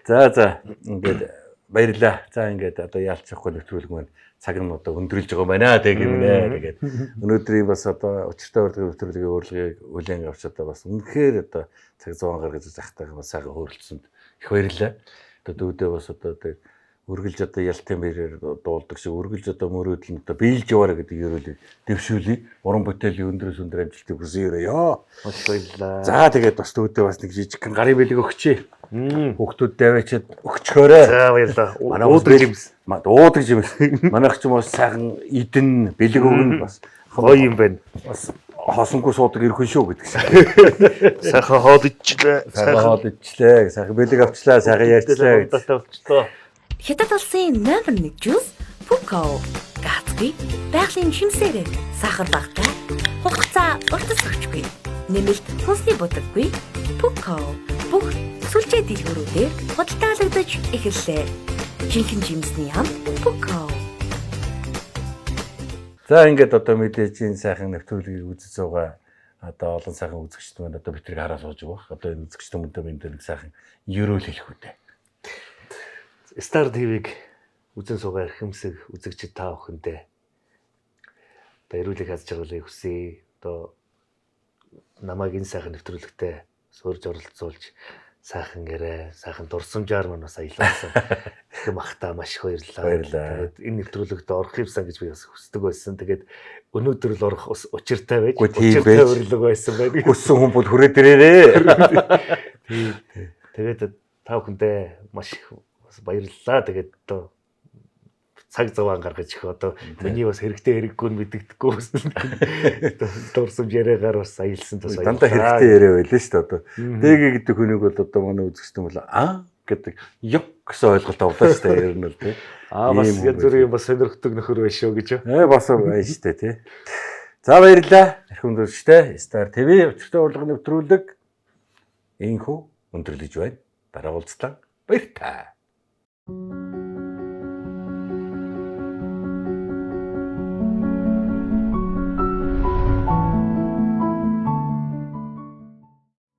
За за ингээд баярлаа. За ингээд одоо яалцахгүй нэвтрүүлэг маань цаг нь одоо өндөрлж байгаа юм байна тэг юм нэ. Тэгээд өнөөдрийн бас одоо учиртай урилгын нэвтрүүлгийн урилгыг хүлээн авч одоо бас үнэхээр одоо цаг зуун гаргаж захтайгаа бас сайхан хөөрөлдсөнд их баярлалаа. Одоо дүүдээ бас одоо тэг үргэлж одоо ялтын бэрээр дуулдаг шиг үргэлж одоо мөрөөдөл нь одоо биелж яваарэ гэдэг ерөөлийг дэвшүүлье. Уран бүтээлийн өндрөөс өндөр амжилтыг хүсье ёо. Маш их баярлалаа. За тэгээд бас дүүдээ бас нэг жижигхэн гарын бэлэг өгчээ. Хүүхдүүддээ аваачаад өгчхөөрэй. За баярлалаа. Манай Уудаг жимс. Уудаг жимс. Манайх ч юм бас сайхан идэн бэлэг өгнө бас Гоё юм байна. бас хосонгүй суудаг ирхэн шүү гэдэг шиг. Сайхан хоол ичлээ. Сайхан хоол ичлээ, сайхан бэлэг авчлаа, сайхан ярьчлаа. гэж. Болчлоо. Хятад улсын номер 1 жуус Пуко. Гацгүй байгалийн жимсээрээ сахар багатай, хугацаа уртасгахчгүй. Нэмэлт хүнсний будаггүй. Пуко бүх сүлжээ дэлгүүрүүдээр худалдаалагдаж эхэллээ. Жинхэнэ жимсний ам Пуко. За ингээд одоо мэдээж энэ сайхан нэвтрүүлгийг үзэж суугаа одоо олон сайхан үзэгчд маань одоо битрийг хараа сууж байгаа. Одоо энэ үзэгчд мөндөө мэндээ нэг сайхан ерөөл хэлэх үү дээ. Star TV-г үзэн суугаа эрхэмсэг үзэгчид та бүхэндээ одоо эрүүлэг хаз жаргалыг хүсье. Одоо намайг энэ сайхан нэвтрүүлэгтээ суурж оролцуулж сайхан яриа, сайхан дурсамжаар маань бас аялсан. Эрхэм ахтаа маш их баярлалаа. Баярлалаа. Тэгээд энэ нэвтрүүлэгт орох юмсан гэж би бас хүсдэг байсан. Тэгээд өнөөдөр л орох бас учиртай байж, Үгүй, тийм учиртай байж. урилга байсан байна. Хүссэн хүн бол хүрээд ирээрээ. Тэгээд та бүхэндээ маш их бас баярлалаа. Тэгээд одоо цаг зав гаргаж их одоо миний бас хэрэгтэй хэрэггүй нь мэдэгдэхгүй бас дурсамж яриагаар бас аялсан бас Дандаа хэрэгтэй яриа байлаа шүү дээ одоо. Дэгэ гэдэг хүнийг бол одоо манай үзэгчд бол аа гэдэг ёк гэсэн ойлголт авлаа шүү дээ ер нь бол тий. Аа бас Ийм хүн янз бүрийн бас сонирхдаг нөхөр байж шүү гэж. Бас байна шүү дээ тий. За баярлалаа. Эрхэм үзэгчдээ Star TV учиртай урилгын нэвтрүүлэг инхүү өндөрлөж байна. Дараа уулзлаа. Баяртай.